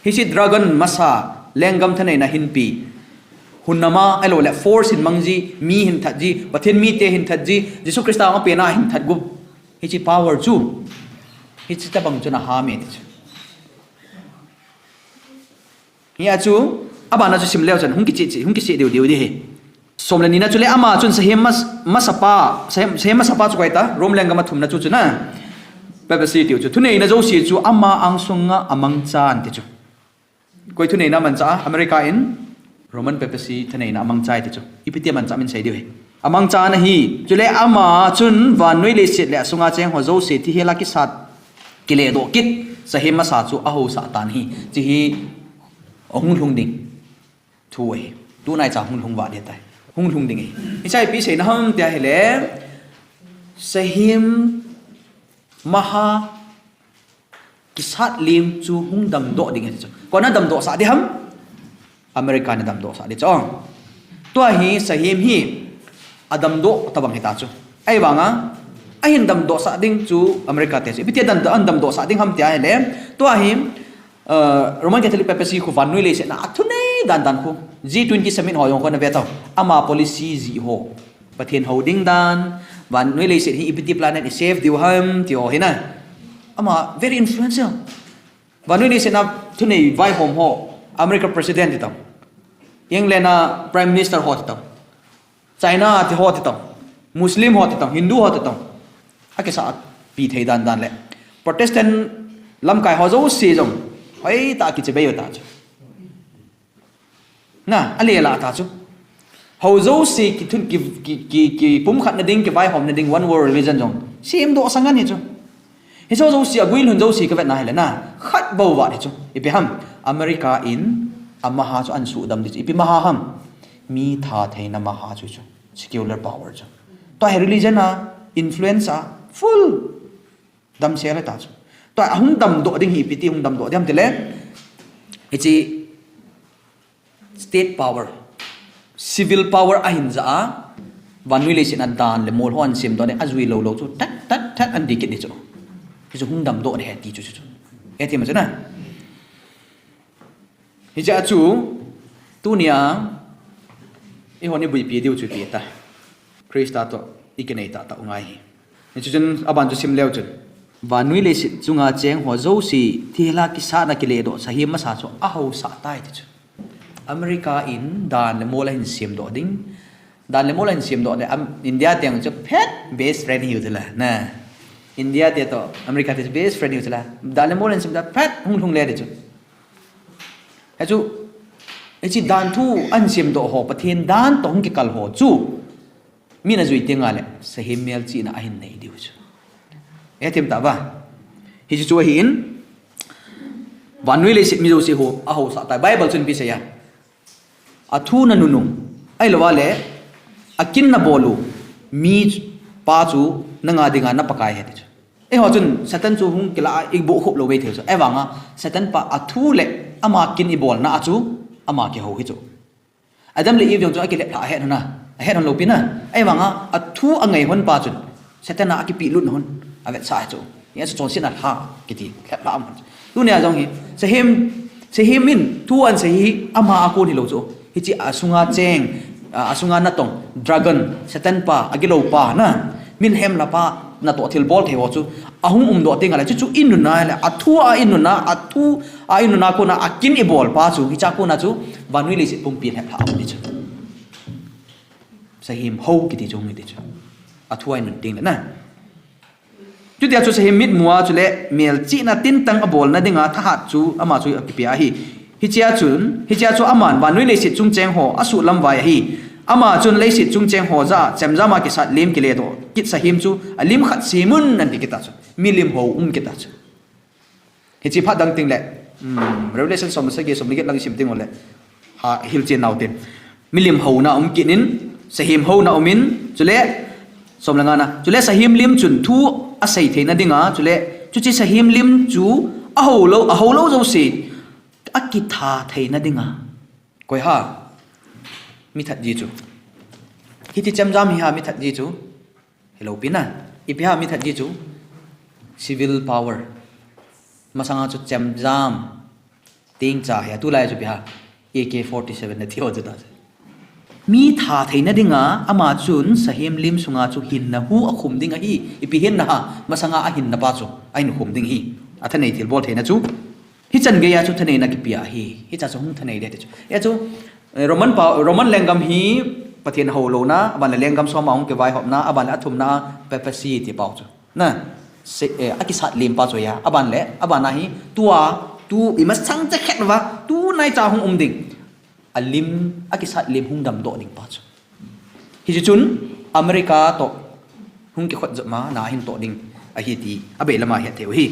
Hiche dragon masa, lenggam thaneina hinpi. Hun nama, ahilou le force hin mang ji, mi hin that ji, Pathen mite hin that ji, Jesu Christa a pena hin that gup. Hiche power chu. Hiche tabang chun aham e ti chu. Hia chu, abana chu sim leu chun, hung kiche, hung kiche diu diu di hi. Som le ni na chu le ama chun sahem mas-, masapa, sahem, sahem masapa chu koi ta, Rome lenggam a thumna chu chu na. Papacy tiu chu. Thuneina jouse chu ama angsunga amangchan ti chu. Koi thuneina mangcha, America in Roman Papacy thuneina amangchai ti chu. Ipi ti mangcha min sei diu hi. Amangchan ahi, chule ama chun vannoi leiset le asunga cheng ho jouse thihela kisat kiledoh kit, sahem masa chu ahaosah tan ahi. Hiche hi ahung lhung ding thu ahi. Tunai cha hung lhung va ding tai. Hung lhung ding ahi. Hiche hi ipi seina ham tia ahile, sahem maha kisat lim chu hung damdoh ding ahi chu. Koi na damdoh sah ding ham? America na damdoh sah ding chu. Tua hi sahem hi adamdoh tabang hita chu. Ahivanga, ahin damdoh sah ding chu America te chu. Ipi ti dan, adamdoh sah ding ham tia ahile. Tua hi, uh, Roman Catholic Papacy khu vannoi leiset na athunei dan dan khu. G twenty summit ho jong khu na ve tau. Ama policy jih ho. Pathen hou ding dan, vannoi leiset hi ipi ti planet i save diu ham, ti ho hi na. Ama very influential. Vannoi leiset na thunei vaihom ho, America President ti tau. England a Prime Minister ho ti tau. China ti ho ti tau. Muslim ho ti tau, Hindu ho ti tau. Akisah pi thei dan dan le. Protestant lamkai ho jouse jong. Hoitah a kichibai u ta chu. Na, alela ta chu. Ho jouse kithun, ki, ki, ki, kipumkhat na ding, kivaihom na ding, one world religion jong. Semdoh sah ngan hi chu. Hiche jouse, agui lhun jouse kavet na hile na. Khat bou vat hi chu. Ipi ham, America in, amaha chu ahin sudam ding chu. Ipi maha ham. Mi tha theina maha chu chu. Secular power chu. Tua hi religion a, influence a, full. Damsel ta chu. Tua ahung damdoh ding hi ipi ti hung damdoh ding ham tile. Hiche state power, civil power ahin ja a, vannoi leiset na dan le mol ho ahin semdoh ding, ajui lou lou chu, that, that, that, ahin dih kit ding chu. Hichu hung damdoh ding ahi ti chu, chu, chu. Ahi ti ma chu na. Hiche a chu, tunia, eihon ibuipi diu chu ipi ta. Christa toh, ikinei tahtah u ngai hi. Hichu chun, aban chu sim leu chun. Vannoi leiset chunga cheng ho jouse, thihela kisatna kiledoh, sahem masa chu ahaosah tai ti chu. America in dan le mol ahin semdoh ding. Dan le mol ahin semdoh le, am, India teng chu phat best friend hiu chu la, na. India te toh, America te chu best friend hiu chu la. Dan le mol ahin semdoh, phat hung lhung le ti chu. Hichu, hiche dan thu ahin semdoh ho, Pathen dan toh hung kikal ho chu. Min ajui teng le, sahem melchihna ahin nei diu chu. Ahi thim ta va. Hichu chu ahin, vannoi leiset mi jouse ho, ahaosah tai. Bible chun ipi asei a. Athu nanun u. Ahilou le, akin nabol u. Mipa chu nanga dinga na Pakai ahi ti chu. Eiho chun Satan chu hung kila a iboh khop lou vei thei chu. Ahivanga Satan pa athu le ama kin ibolna a chu ama kihou hi chu. Adam le Eve jong chu akilep lha ahet hon a. Ahet hon lou pi na. Ahivanga athu angai hon pa chun Satan a akipeh lut hon. Avetsah chu. Hia chu chonsetna lha kiti lep lha am hon. Tunia jong hi, sahem, sahem in thu ahin sei hi ama a kon hilou chu. Hiche asunga cheng, a, asunga natong, dragon, Satan pa, agilou pa, na, milhem la pa, natoh thilbol thei ho chu ahung umdoh teng le, chuchu i nunna le, athu a i nunna, athu a i nunna kona akin i bol pa chu, hiche a kona chu vannoi leiset pumpi lhep lha ahi chu. Sahem hou kiti chu hung hi ti chu. Athu a i nun teng le, na. Chutia chu sahem mitmu a chule melchihna tintang abolna dinga thahat chu ama chu akipe ahi. Hichea chun, hichea chu aman vannoi leiset chung cheng ho asuhlam vai ahi. Ama chun leiset chung cheng ho jah a chemjam a kisat lim kiledoh kit sahem chu alim khat sem un anti kit a chu. Milim hou um kit a chu. Hiche phat dang teng le, um, Revelation som le sagi, som le get lang i sim teng ule, ha, hilchen nau te. Milim houna um kit in, sahem houna um in, chule, som le nga na. Chule sahem lim chun thu asei theina dinga, chule, chuche sahem lim chu ahou lou, ahou lou jouse, akitha theina dinga. Koi ham? Mi that ji chu. Hiti chemjam hi ham mi that ji chu? Hilou pi na. Ipi ham mi that ji chu? Civil power. Masanga chu chemjam. Tingcha hi a, tulai chu ipi ham? A K forty-seven na ti ho chu ta. Mi that theina dinga, ama chun sahem lim sunga chu hinna hu akhum ding ahi, ipi hinna ham, masanga ahinna pa chu, ahin khum ding ahi. Athanei thilbol theina chu. Hichan geiya chu thaneina kipe ahi. Hicha chu hung thanei ding ti chu. Hia chu, eh, Roman pa, Roman lenggam hi Pathen hou louna, aban le lenggam som a hung kivaihopna, aban le athumna a papacy ti pau chu. Na, se, eh, akisat lim pa chu hia, aban le, aban a hi, tua, tu, imasang chakhet uva, tunaicha hung um ding. Alim, akisat lim hung damdoh ding pa chu. Hiche chun America toh hung kikhot jep ma, na hin toh ding ahi ti abei lama het thei u ahi.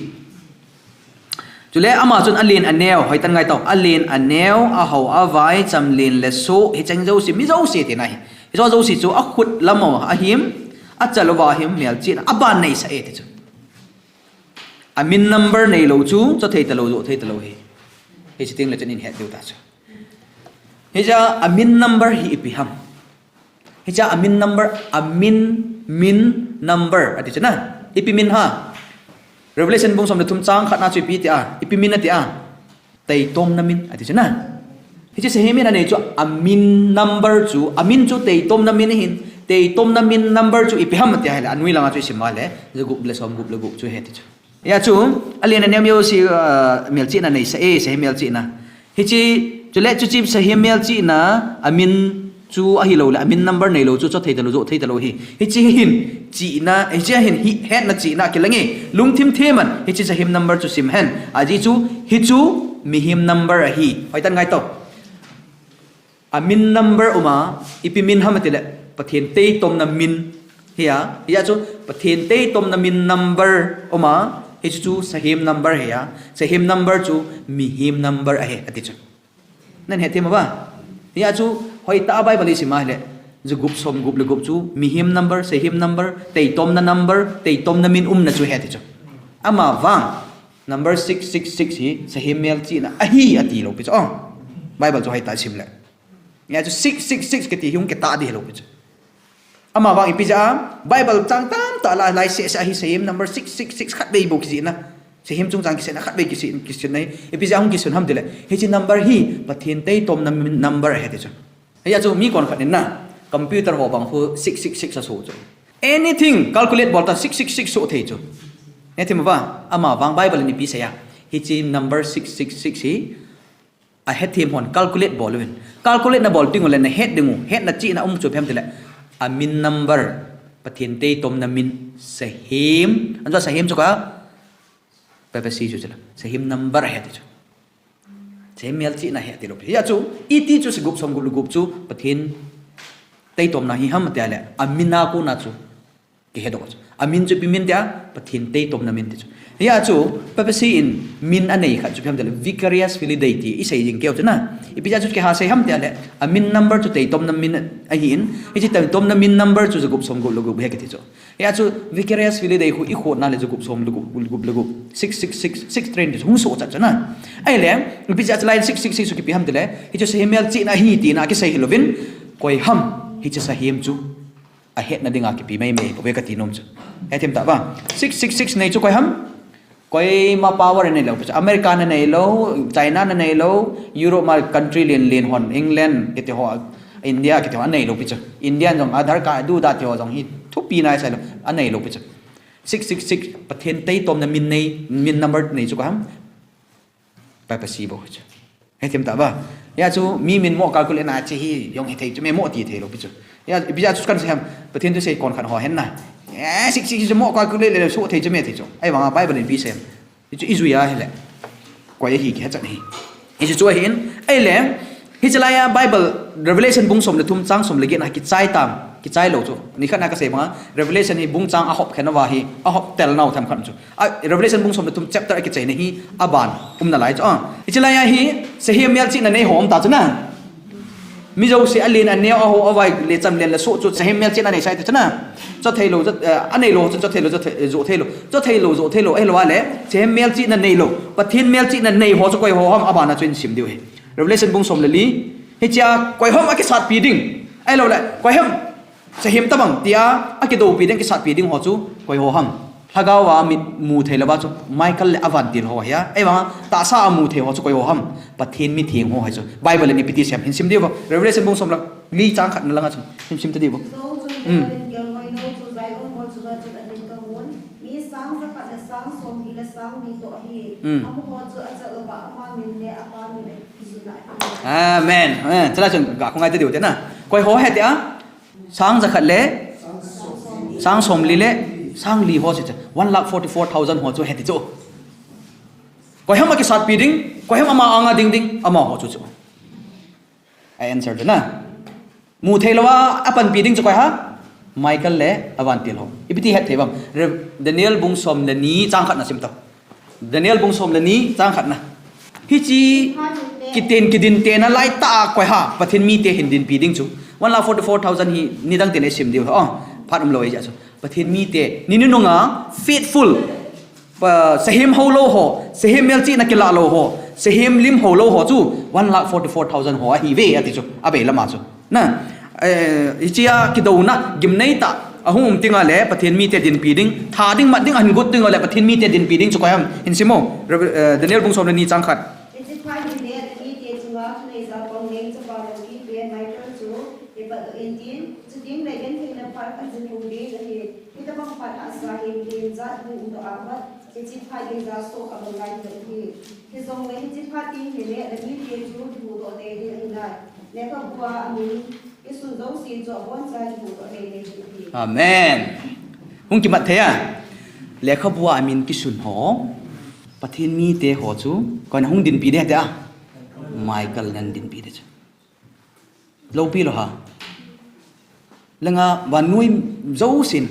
Chule ama chun alen aneo, hoitah in ngai tau, alen aneo, ahao avai, chamlen le soh, hicheng jouse, mi jouse tina ahi. Hiche jouse chu akhut lam uva ahim, achal uva ahim, melchihna aban neisah e ti chu. Amin number neilou chu, cho thei talou, jo thei talou ahi. Hiche teng le chun ihet diu ta chu. Hichea amin number hi ipi ham? Hichea amin number, amin, min, number ati chu na. Ipi min ham? Revelation bung som le thum chang khat na chu ipi ti a, ipi min ati a? Teitomna min ati chu na. Hiche sahem in anei chu amin number chu, amin chu teitomna min ahin, teitomna min number chu ipi ham ati a ahile, anoi langa chu isim a le, jagup le somgup le gup chu ahi ti chu. Hia chu, alen aneo mi jouse, uh, melchihna neisah e, sahem melchihna. Hiche, chule chuche sahem melchihna, amin chu ahilou le, amin number neilou chu, cho thei talou, jo thei talou ahi. Hiche hin, chihna, hiche hin, hi, hetna chihna kilang e, lungthim them in, hiche sahem number chu sim hen. Ajeh chu, hichu, mihem number ahi. Hoitah in ngai tau. Amin number um a, ipi min ham ati le, Pathen teitomna min. Hia, hia chu, Pathen teitomna min number um a, hichu chu sahem number ahi a, sahem number chu mihem number ahi, ati chu. Nahin hethem uva? Hia chu, hoitah a Bible isim a ahile, jagup somgup le gup chu, mihem number, sahem number, teitomna number, teitomna min umna chu ahi ati chu. Amavang, number six six six hi, sahem melchihna ahi ati lou pi chu. Oh, Bible chu hoitah a isim le. Hia chu six six six kiti hi hung kitah ding hilou pi chu. Amavang ipi jeh a, Bible chang tamtah la, lai seh seh a hi sahem number six six six khatvei bou kijihna. Sahem chungchang kiseina khatvei kise, kiseina hi. Ipi jeh a hung kisun ham tile. Hiche number hi, Pathen teitomna min number ahi ti chu. Hia chu mi konkhat in na, computer ho bang khu six six six asoh chu. Anything, calculate bol ta six six six soh thei chu. Hethem uva, amavang Bible in ipi asei a. Hiche number six six six hi, ahethem hon calculate bol uvin. Calculate nabol teng ule nahet ding u, hetna chihna um chu ipi ham tile. Amin number, Pathen teitomna min, sahem. Anjo sahem chu ka, papacy chu chule. Sahem number ahi ti chu. Sahem melchihna ahi ti lou. Hia chu, iti chu jagup somgup le gup chu, Pathen teitomna hi ham ati a le, amin a kona chu. Kihedoh chu. Amin chu ipi min tia, Pathen teitomna min ti chu. Hia chu, papacy in min anei khat chu ipi ham tile, vicarius filii Dei ti isei jing keu chu na. Ipi jeh a chu kiha sei ham tia le, amin number chu teitomna min ahin, hiche teitomna min number chu jagup somgup le gup ahi kiti chu. Hia chu, vicarius filii Dei khu ikhotna le jagup som le gup, le gup, le gup. Six six six, six train ti chu hung sohchat chu na. Ahile, ipi jeh a chu line six six six chu kipi ham tile, hichu sahem melchihna ahi tina kisei hilouvin, koi ham, hiche sahem chu. Ahetna dinga kipe maimai bou ve kati nom chu. Hethem tah uva. Six six six nei chu koi ham? Koima power anei lou pi chu. America na nei lou, China na nei lou, Europe ma country len len hon, England kiti ho, India kiti ho anei lou pi chu. India jong Aadhaar card du da ti ho jong hi thupi nai sai lou, anei lou pi chu. Six six six, Pathen tei tom na min nei, min number nei chu ka ham. Pai pa si bo chu. He thim ta ba. Ya chu mi min mo calculate na chi hi jong hi thei chu me mo ti thei lou pi chu. Ya, pi ya chu kan se ham. Pathen tu sei kon khan ho hen na. Eh, sik sik chu mo calculate le so thei chu me thei chu. Ai vang Bible in pi sem. Chu i zui a hi le. Koi hi ki ha chan hi. I chu chu hin. Ai le. Hi chalai a Bible Revelation bung som le thum chang som le get na kichai tam. Kichai lou chu. Ni khat na ka sei bang a. Revelation hi bung chang a hop khen a va hi. A hop tel nau tham khan chu. A, Revelation bung som le thum chapter a kichai na hi a ban um na lai chu. A, hi chalai a hi, sehem melchihna nei ho um ta chu na. Mi jouse a len a neo a ho a vai le cham len la so chu sehem melchihna nei sai ta chu na. Cho thei lou, cho, eh, a nei lou chu cho thei lou, cho thei, zo thei lou. Cho thei lou, zo thei lou, eh, lou a le, sehem melchihna nei lou. Pathen melchihna nei ho chu koi ho ham a ban a chu in sim diu hi. Revelation bung som le li. Hi chia koi ham a kisat pi ding. Ai lou le, koi ham Sehem tabang tia, a kidopi ding, kisatpi ding ho chu, koi ho ham. Lhagao a mit mu thei lou va chu, Michael le a vantil ho hia. Ei vang, tahsa a mu thei ho chu, koi ho ham. Pathen mi theng ho hi chu. Bible in ipi ti sem, hin sim diu vo. Revelation bung som le li chang khat na langa chu. Hin sim ta diu vo. Zo chun Bible in kelngoi lou chu Zion mol chunga chun adin kahon. Mi sang jakhat le sang somli le sang li toh ahi. Mm. Amaho chu achal uva ama min le apa min akijun ahi. Amen. Eh, chala chun ga khongai ta diu te na. Koi ho he tia. Sang jakhat le sang somli le sang li ho chu, one lakh forty-four thousand ho chu heti chu. Koi ham a kisatpi ding, koi ham ama anga ding ding, amaho chu chu. A answer chu na. Mu thei lou a, a panpi ding chu koi ham? Michael le a vantil ho. Ipi ti het thei vang. Re-, Daniel bung som le ni chang khat na sim ta. Daniel bung som le ni chang khat na. Hichi kiten kidin te na lai ta koi ham, Pathen mi te hin dinpi ding chu. One lakh forty-four thousand hi nidang te na sim diu. Oh, phat um lou ei ja chu. Pathen mi te, ni ni nunga faithful. Pa, sehem ho lou ho, sehem melchihna kila lou ho, sehem lim ho lou ho chu, one lakh forty-four thousand ho ahi ve, ati chu, a bei lama chu. Na, eh, hichia kidouna, gimnei ta, ahung um tinga le, Pathen mi te dinpi ding, tha ding, mat ding, ahin gut tinga le, Pathen mi te dinpi ding chu koi ham, hin sim o, Rev-, eh, Daniel bung som le ni chang khat. Hichi phat hin le, mi te chunga, thunei ja pang leng chapa lou pi pe, Michael chu, ipat in tin, chuting le gen thei le phat khat jin hung ding ahi. Hitabang phat hahsa hin, hin jat hung um doh a khat, hichi phat hin jat soh kha bang lai hi. Hijongle hichi phat ding hi le, le mi te chu kihuhdoh tei ding ahi nai. Lekhabu a amin kisun jouse chu aboncha kihuhdoh tei tei ding ahi. Amen. Hung kimat thei a. Lekhabu a amin kisun ho. Pathen mi te ho chu. Koi na hung dinpi ding tia. Michael nan dinpi ding chu. Loupi lou ham. Langa vannoi jousen.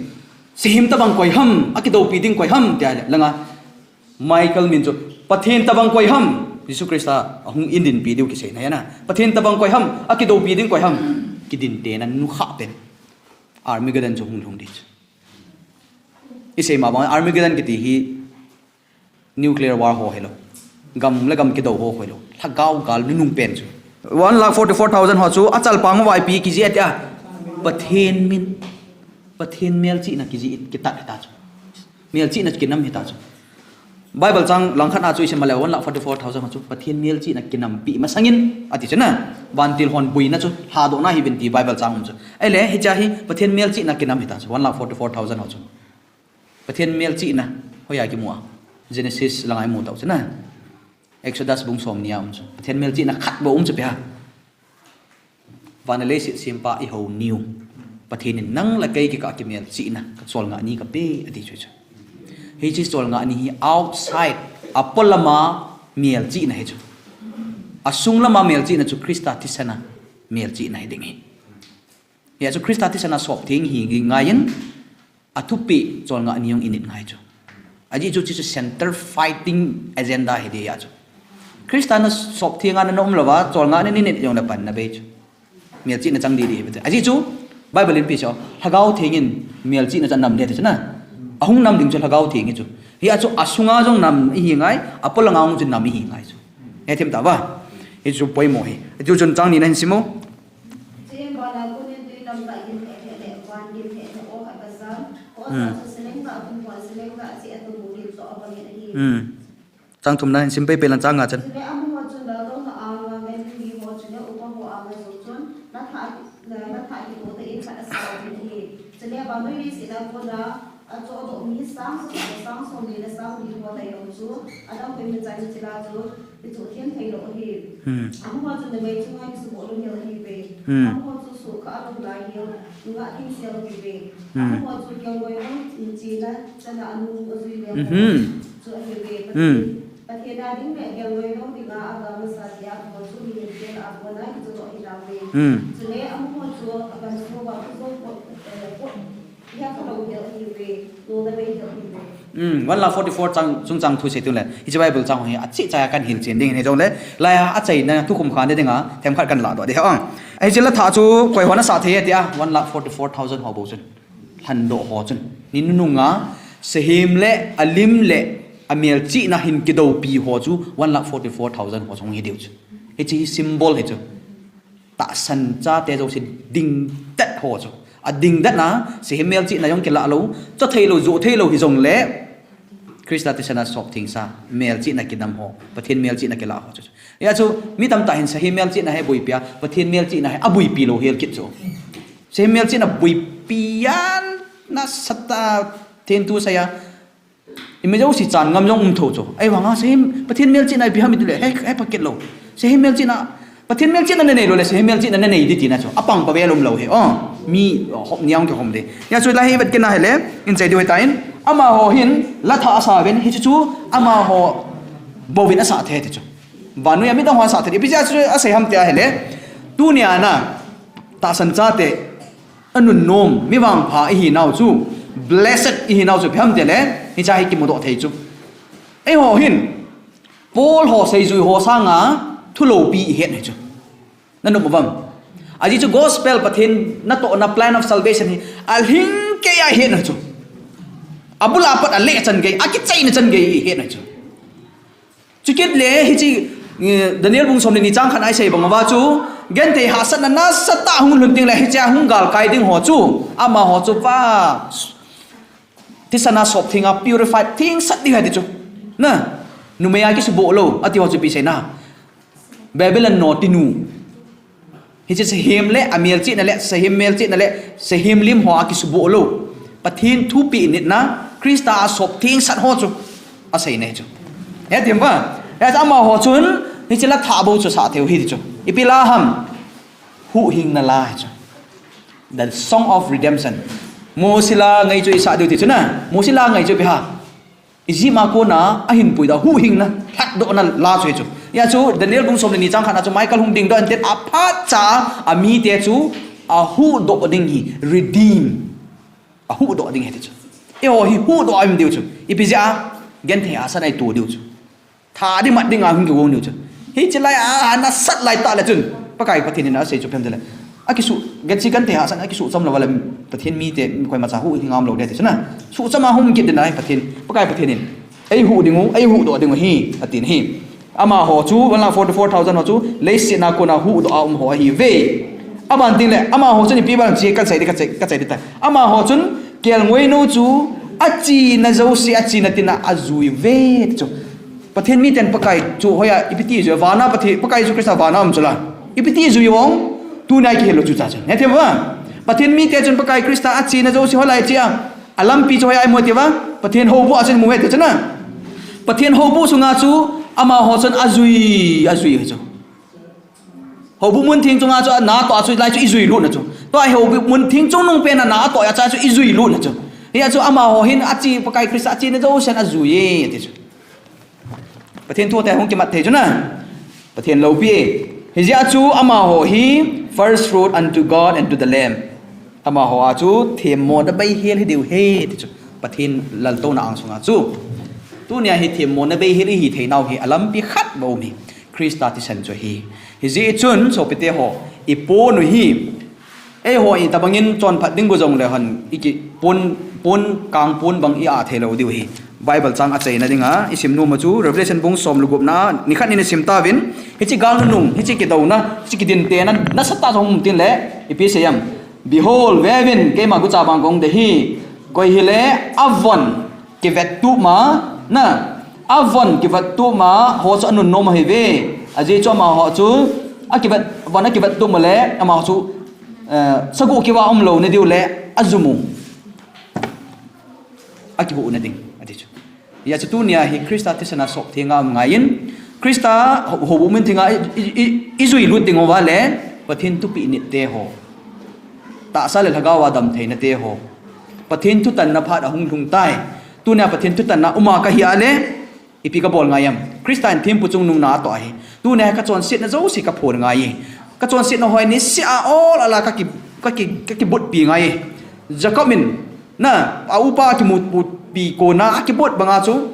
Sehem tabang koi ham, a kidopi ding koi ham, tia le. Langa Michael min chu, Pathen tabang koi ham. Jesu Christa, ahung in dinpi diu kisei na hia na. Pathen tabang koi ham, a kidopi ding koi ham. Kidin te na nukha pen. Armageddon chu hung lhung ding chu. I sei ma bang, Armageddon kiti hi, Nuclear war ho hilou. Gam le gam kidou ho hilou. Lhagao gal nunung pen chu. One lakh forty-four thousand ho chu achal pang uva ipi kiji ati a. Pathen min. Pathen melchihna kiji it kitat hita chu. Melchihna kinam hita chu. Bible chang langkhat na chu isim le one lakh forty-four thousand ho chu. Pathen melchihna kinampi masangin ati chu na. Vantil hon buina chu. Lhadohna hi vin ti Bible chang um chu. Ei le hicha hi Pathen melchihna kinam hita chu. One lakh forty-four thousand ho chu. Pathen melchihna, hoiya kimu a. Genesis langa imu tau chu na. Exodus bung som ni a um chu. Pathen melchihna khat bou um chu pia. Van le leiset sempa i hou niu. Pathen in nang le kei kikah kimelchihna, ka cholngah ni ka pe, ati chu chu. Hichi cholngah ni hi outside, apolama melchihna hi chu. Asung lama melchihna chu Christa thisana melchihna hi ding hi. Hia chu Christa thisana sop theng hi ngai in, athupi cholngah ni jong init ngai chu. Ajeh chu, chu center fighting agenda hi ding a chu. Christa na sop theng a na um lou va, cholngah ni init jong na pan na bei chu. Melchihna chang didi hi. Ajeh chu, Bible in ipi chu, Lhagao Theng in melchihna chu anam ding ati chu na. Ahung nam ding chu Lhagao Theng hi chu. Hia chu asunga jong nam ihi ngai, apolanga jong chu nam ihi ngai chu. Hethem ta va. Hi chu poimo hi. Hi chu chun chang ni na hin sim o. Chuin vana konin tui tamtah gimnei leh, van gimnei leh aw khat kasam, aw sa chu seleng tah, kum khat seleng tah cheh a tum u hin toh a von Hmm. Chang thumna hin sim pei pei lang chang nga chan. Chule amaho chun laltouna anga ngen mi ho chule upa ho anga jong chun, na tha, na, na tha kitoh tah in khat asa uvin ahi. Chule vannoi leiset a kona achohdoh mi sang som le sang som li le sang li ho tailou chu, adang koima chan chila chu, ichoh them theilou ahi. Hmm. Amaho chun numei chunga kisuboh lou hel ahiuve. Hmm. Amaho chu soh kha alou lai hel, nungah thengsel ahiuve. Hmm. Amaho chu kelngoi lou, chena chana anung ajui leu. Mhm. Chu ahiuve. Hmm. Pathen a ding le kelngoi lou dinga aga masa tia amaho chu mihem pen a kona kichohdoh hitauve. Hmm. Chule amaho chu agamsung uva khojou pot, eh, pot, hia khalou hel ahiuve, nona bei hel ahiuve. Hmm, one lakh forty-four chang, chungchang thu sei teng le, hiche Bible chang hi achih chai a kan hilchen ding ahi jongle, laiya achaina thukhum kha na dinga themkhat kan ladoh ding ahi. Hiche la thah chu koi hon asah thei e tia, one lakh forty-four thousand ho bou chun. Lhandoh ho chun. Ni nunung a, sahem le, alim le, amelchihna hin kidoupi ho chu, one lakh forty-four thousand ho chu hung hi diu chu. Hiche hi symbol hi chu. Tahsan chate jouse dingdet ho chu. Adingdet na, sahem melchihna jong kilah lou, choh theilou, joh theilou hijongle, Christa thisan a sop thengsa, melchihna kidam ho, Pathen melchihna kilah ho chu. Hia chu, mi tamtah hin sahem melchihna hi boipi a, Pathen melchihna hi aboipi lou hel kit chu. Sahem melchihna boipi a nasatah a thengthu sei a. Imi jouse chan ngam jong um thou chu. Ahivanga sahem, Pathen melchihna ipi ham itile, hei, hei pha kit lou. Sahem melchihna, Pathen melchihna nanei lou le, sahem melchihna nanei ding tina chu. Apang pha vel um lou hi. Oh, mi, oh, hop niang kihom ding. Hia chu la hi vet kit na hile, in sei diu hitan. Amaho hin, la thah asa uvin, hichu chu, amaho bouvin asah thei ti chu. Vannoi a midang ho asah thei. Ipi jeh a chu asei ham tia hile. Tunia na, tahsan chate, anunnom, mi vangpha ihinau chu, blessed ihinau chu, ipi ham tile, hiche hi kimudoh thei chu. Eiho hin, Paul ho seijui ho sanga, thu loupi ihet ahi chu. Nanom uvam. Ajeh chu gospel Pathen natohna plan of salvation hi, alhing kei a ihet ahi chu. Abul a pat aleh chan gei, akichaina chan gei ihet ahi chu. Chukit le hiche, eh, Daniel bung som le ni chang khat a isei bang uva chu, genthei hahsatna nasatah a hung lhun ding le hiche a hung galkai ding ho chu, amaho chu va thisan a sop theng a purified thengsat ding ahi ti chu. Na, numei a kisuboh lou, ati ho chu ipi seina. Babylon notinu. Hiche sahem le, amelchihna le, sahem melchihna le, sahem lim ho a kisuboh lou. Pathen thupeh nitna, Christa a sop thengsat ho chu. Aseina hi chu. Hetem uva. Hia chu amaho chun, hiche la thah bou chu asah thei u hi ti chu. Ipi la ham. Huhhingna la hi chu. The song of redemption. Mosi la ngai chu isah diu ti chu na. Mosi la ngai chu ipi ham. Egypt a kona ahin puidoh a huhhingna, lhatdohna la chu hi chu. Hia chu Daniel bung som le ni chang khat na chu Michael hung dingdoh in tin aphatcha a amite chu ahuhdoh ding hi, redeem. Ahuhdoh ding hi ti chu. Eiho hi huhdoh a um diu chu. Ipi jeh a, genthei hahsatna ito diu chu. Tha ding mat ding a hung kigong diu chu. Hiche lai a, anasat lai tah le chun. Pakai Pathen in asei chu ipi ham tile. Akisu, genthei genthei hahsatna, akisu chom lou va le Pathen mite, koimacha huhhing ngam lou ding ti chu na. Su chom a hung kit ding ahi Pathen, Pakai Pathen in. Eihuh ding u, eihuhdoh ding u hi, atin ahi. Amaho chu, one lakh forty-four thousand ho chu, leiset a kona huhdoh a um ho ahiuve. Aban ding le, amaho chu ipi ban chi kasei ding, kasei, kasei ding tai. Amaho chun, kelngoi nou chu, achena jouse, achena tina ajui uve, ti chu. Pathen miten Pakai chu hoiya, ipi ti jui, vana Pathen, Pakai Jesu Christa vana um chu la. Ipi ti jui uvem, tunia kihil lou chu cha chu. Hetem uva. Pathen mite chun Pakai Christa achena jouse hoilai chea. Alampi chu hoiya imu tia, Pathen houbuh a chun imu e ti chu na. Pathen houbuh sunga chu amaho chun ajui, ajui hi chu. Houbuh mun theng chunga chu ana toh a chu lai chu ijui lut na chu. Tua houbuh mun theng chungnung pen a ana toh a cha chu ijui lut na chu. Hia chu amaho hin ache Pakai Christa achena jousen ajui e ti chu. Pathen thu te hung kimat thei chu na. Pathen loupi e. Hijeh a chu amaho hi first fruit unto God and to the Lamb. Amaho a chu themmona beihel hi diu ahi ti chu. Pathen laltouna angsunga chu. Tunia hi themmona beihel ihi theinau hi alampi khat bou ahi. Christa thisan chu ahi. Hijeh chun sopite ho, ipon u hi Eiho itobangin chonphat ding u jongle hon, iki pon, pon, kang pon bang i-ah theilou diu ahi. Bible chang achaina dinga isim nom u chu Revelation bung som le gupna, nikhat nin isim tauvin, hiche gal nunung, hiche kidouna, hiche kidintena nasatah jong um tin le, ipi seiyem. Behold, veuvin, keima gucha bang kahung dei ahi, koi hile avon kivettup ma, Na, avon kivat tuma ho chu anun nom ahi ve. Ajeh chu amaho chu, akivat, von akivat tuma le, amaho chu, eh, sagu kiva umlou na diu le, ajumu. Akihuhna ding, ati chu. Hijeh chun tunia hi Christa thisan a sop thenga um ngaiyin, Christa ho, ho bu min thenga i, i, i, ijui lut ding uva le, Pathen thupeh nit te ho. Tahsa le lhagao a dam theina te ho. Pathen thutanna phat ahung lhung tai. Tunia Pathen thutanna uma kahi a le, ipi kabol ngai em? Christa in thempu chungnung na atoh ahi. Tunia kachonsetna jouse kaphon ngai e. Kachonsetna ho hi niseh a ol ala kaki, kaki, kakibotpi ngai e. Jacob in, na, a upa akimutpi kona akibot banga chu,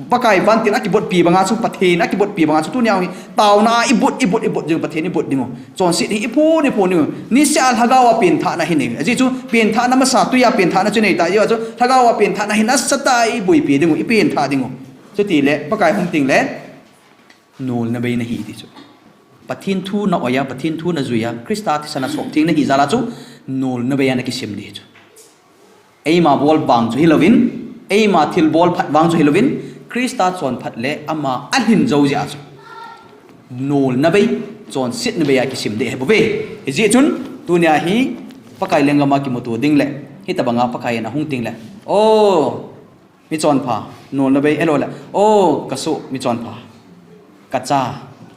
Pakai vantil akibotpi banga chu, Pathen akibotpi banga chu, tunia hi taona a ibot, ibot, ibot ding, Pathen ibot ding u. Chonset hi iphon, iphon ding u. Niseh a lhagao a penthahna hi nei. Ajeh chu penthahna masa, tui a penthahna chu nei ta. Ajeh chu lhagao a penthahna hi nasatah a iboipi ding u, ipenthah ding u. Chutile, Pakai hung teng le, nolna bei nahi ti chu. Pathen thu na oi a, Pathen thu na jui a, Christa thisan a sop theng nahi jal a chu, nolna bei a na kisim ding chu. Eima bol vang chu hilouvin, eima thil bol phat vang chu hilouvin, Christa chonphat le ama alhin jou jeh a chu, nolna bei, chonsetna bei a kisim ding ahi bouve. Hijeh chun, tunia hi Pakai lenggam a kimuto ding le, hitobanga Pakai in ahung teng le, o, michonpha, nolna bei, ahilou le, o, kasoh, michonpha, kacha,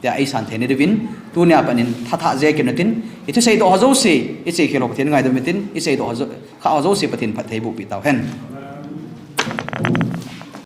tia eisan theina diuvin, tunia pat in thathah jeng kit utin, ithusei doh ho jouse, iche khel ho Pathen ngaidam utin, isei doh ho jo, kha ho jouse Pathen phatthei boh peh tauhen.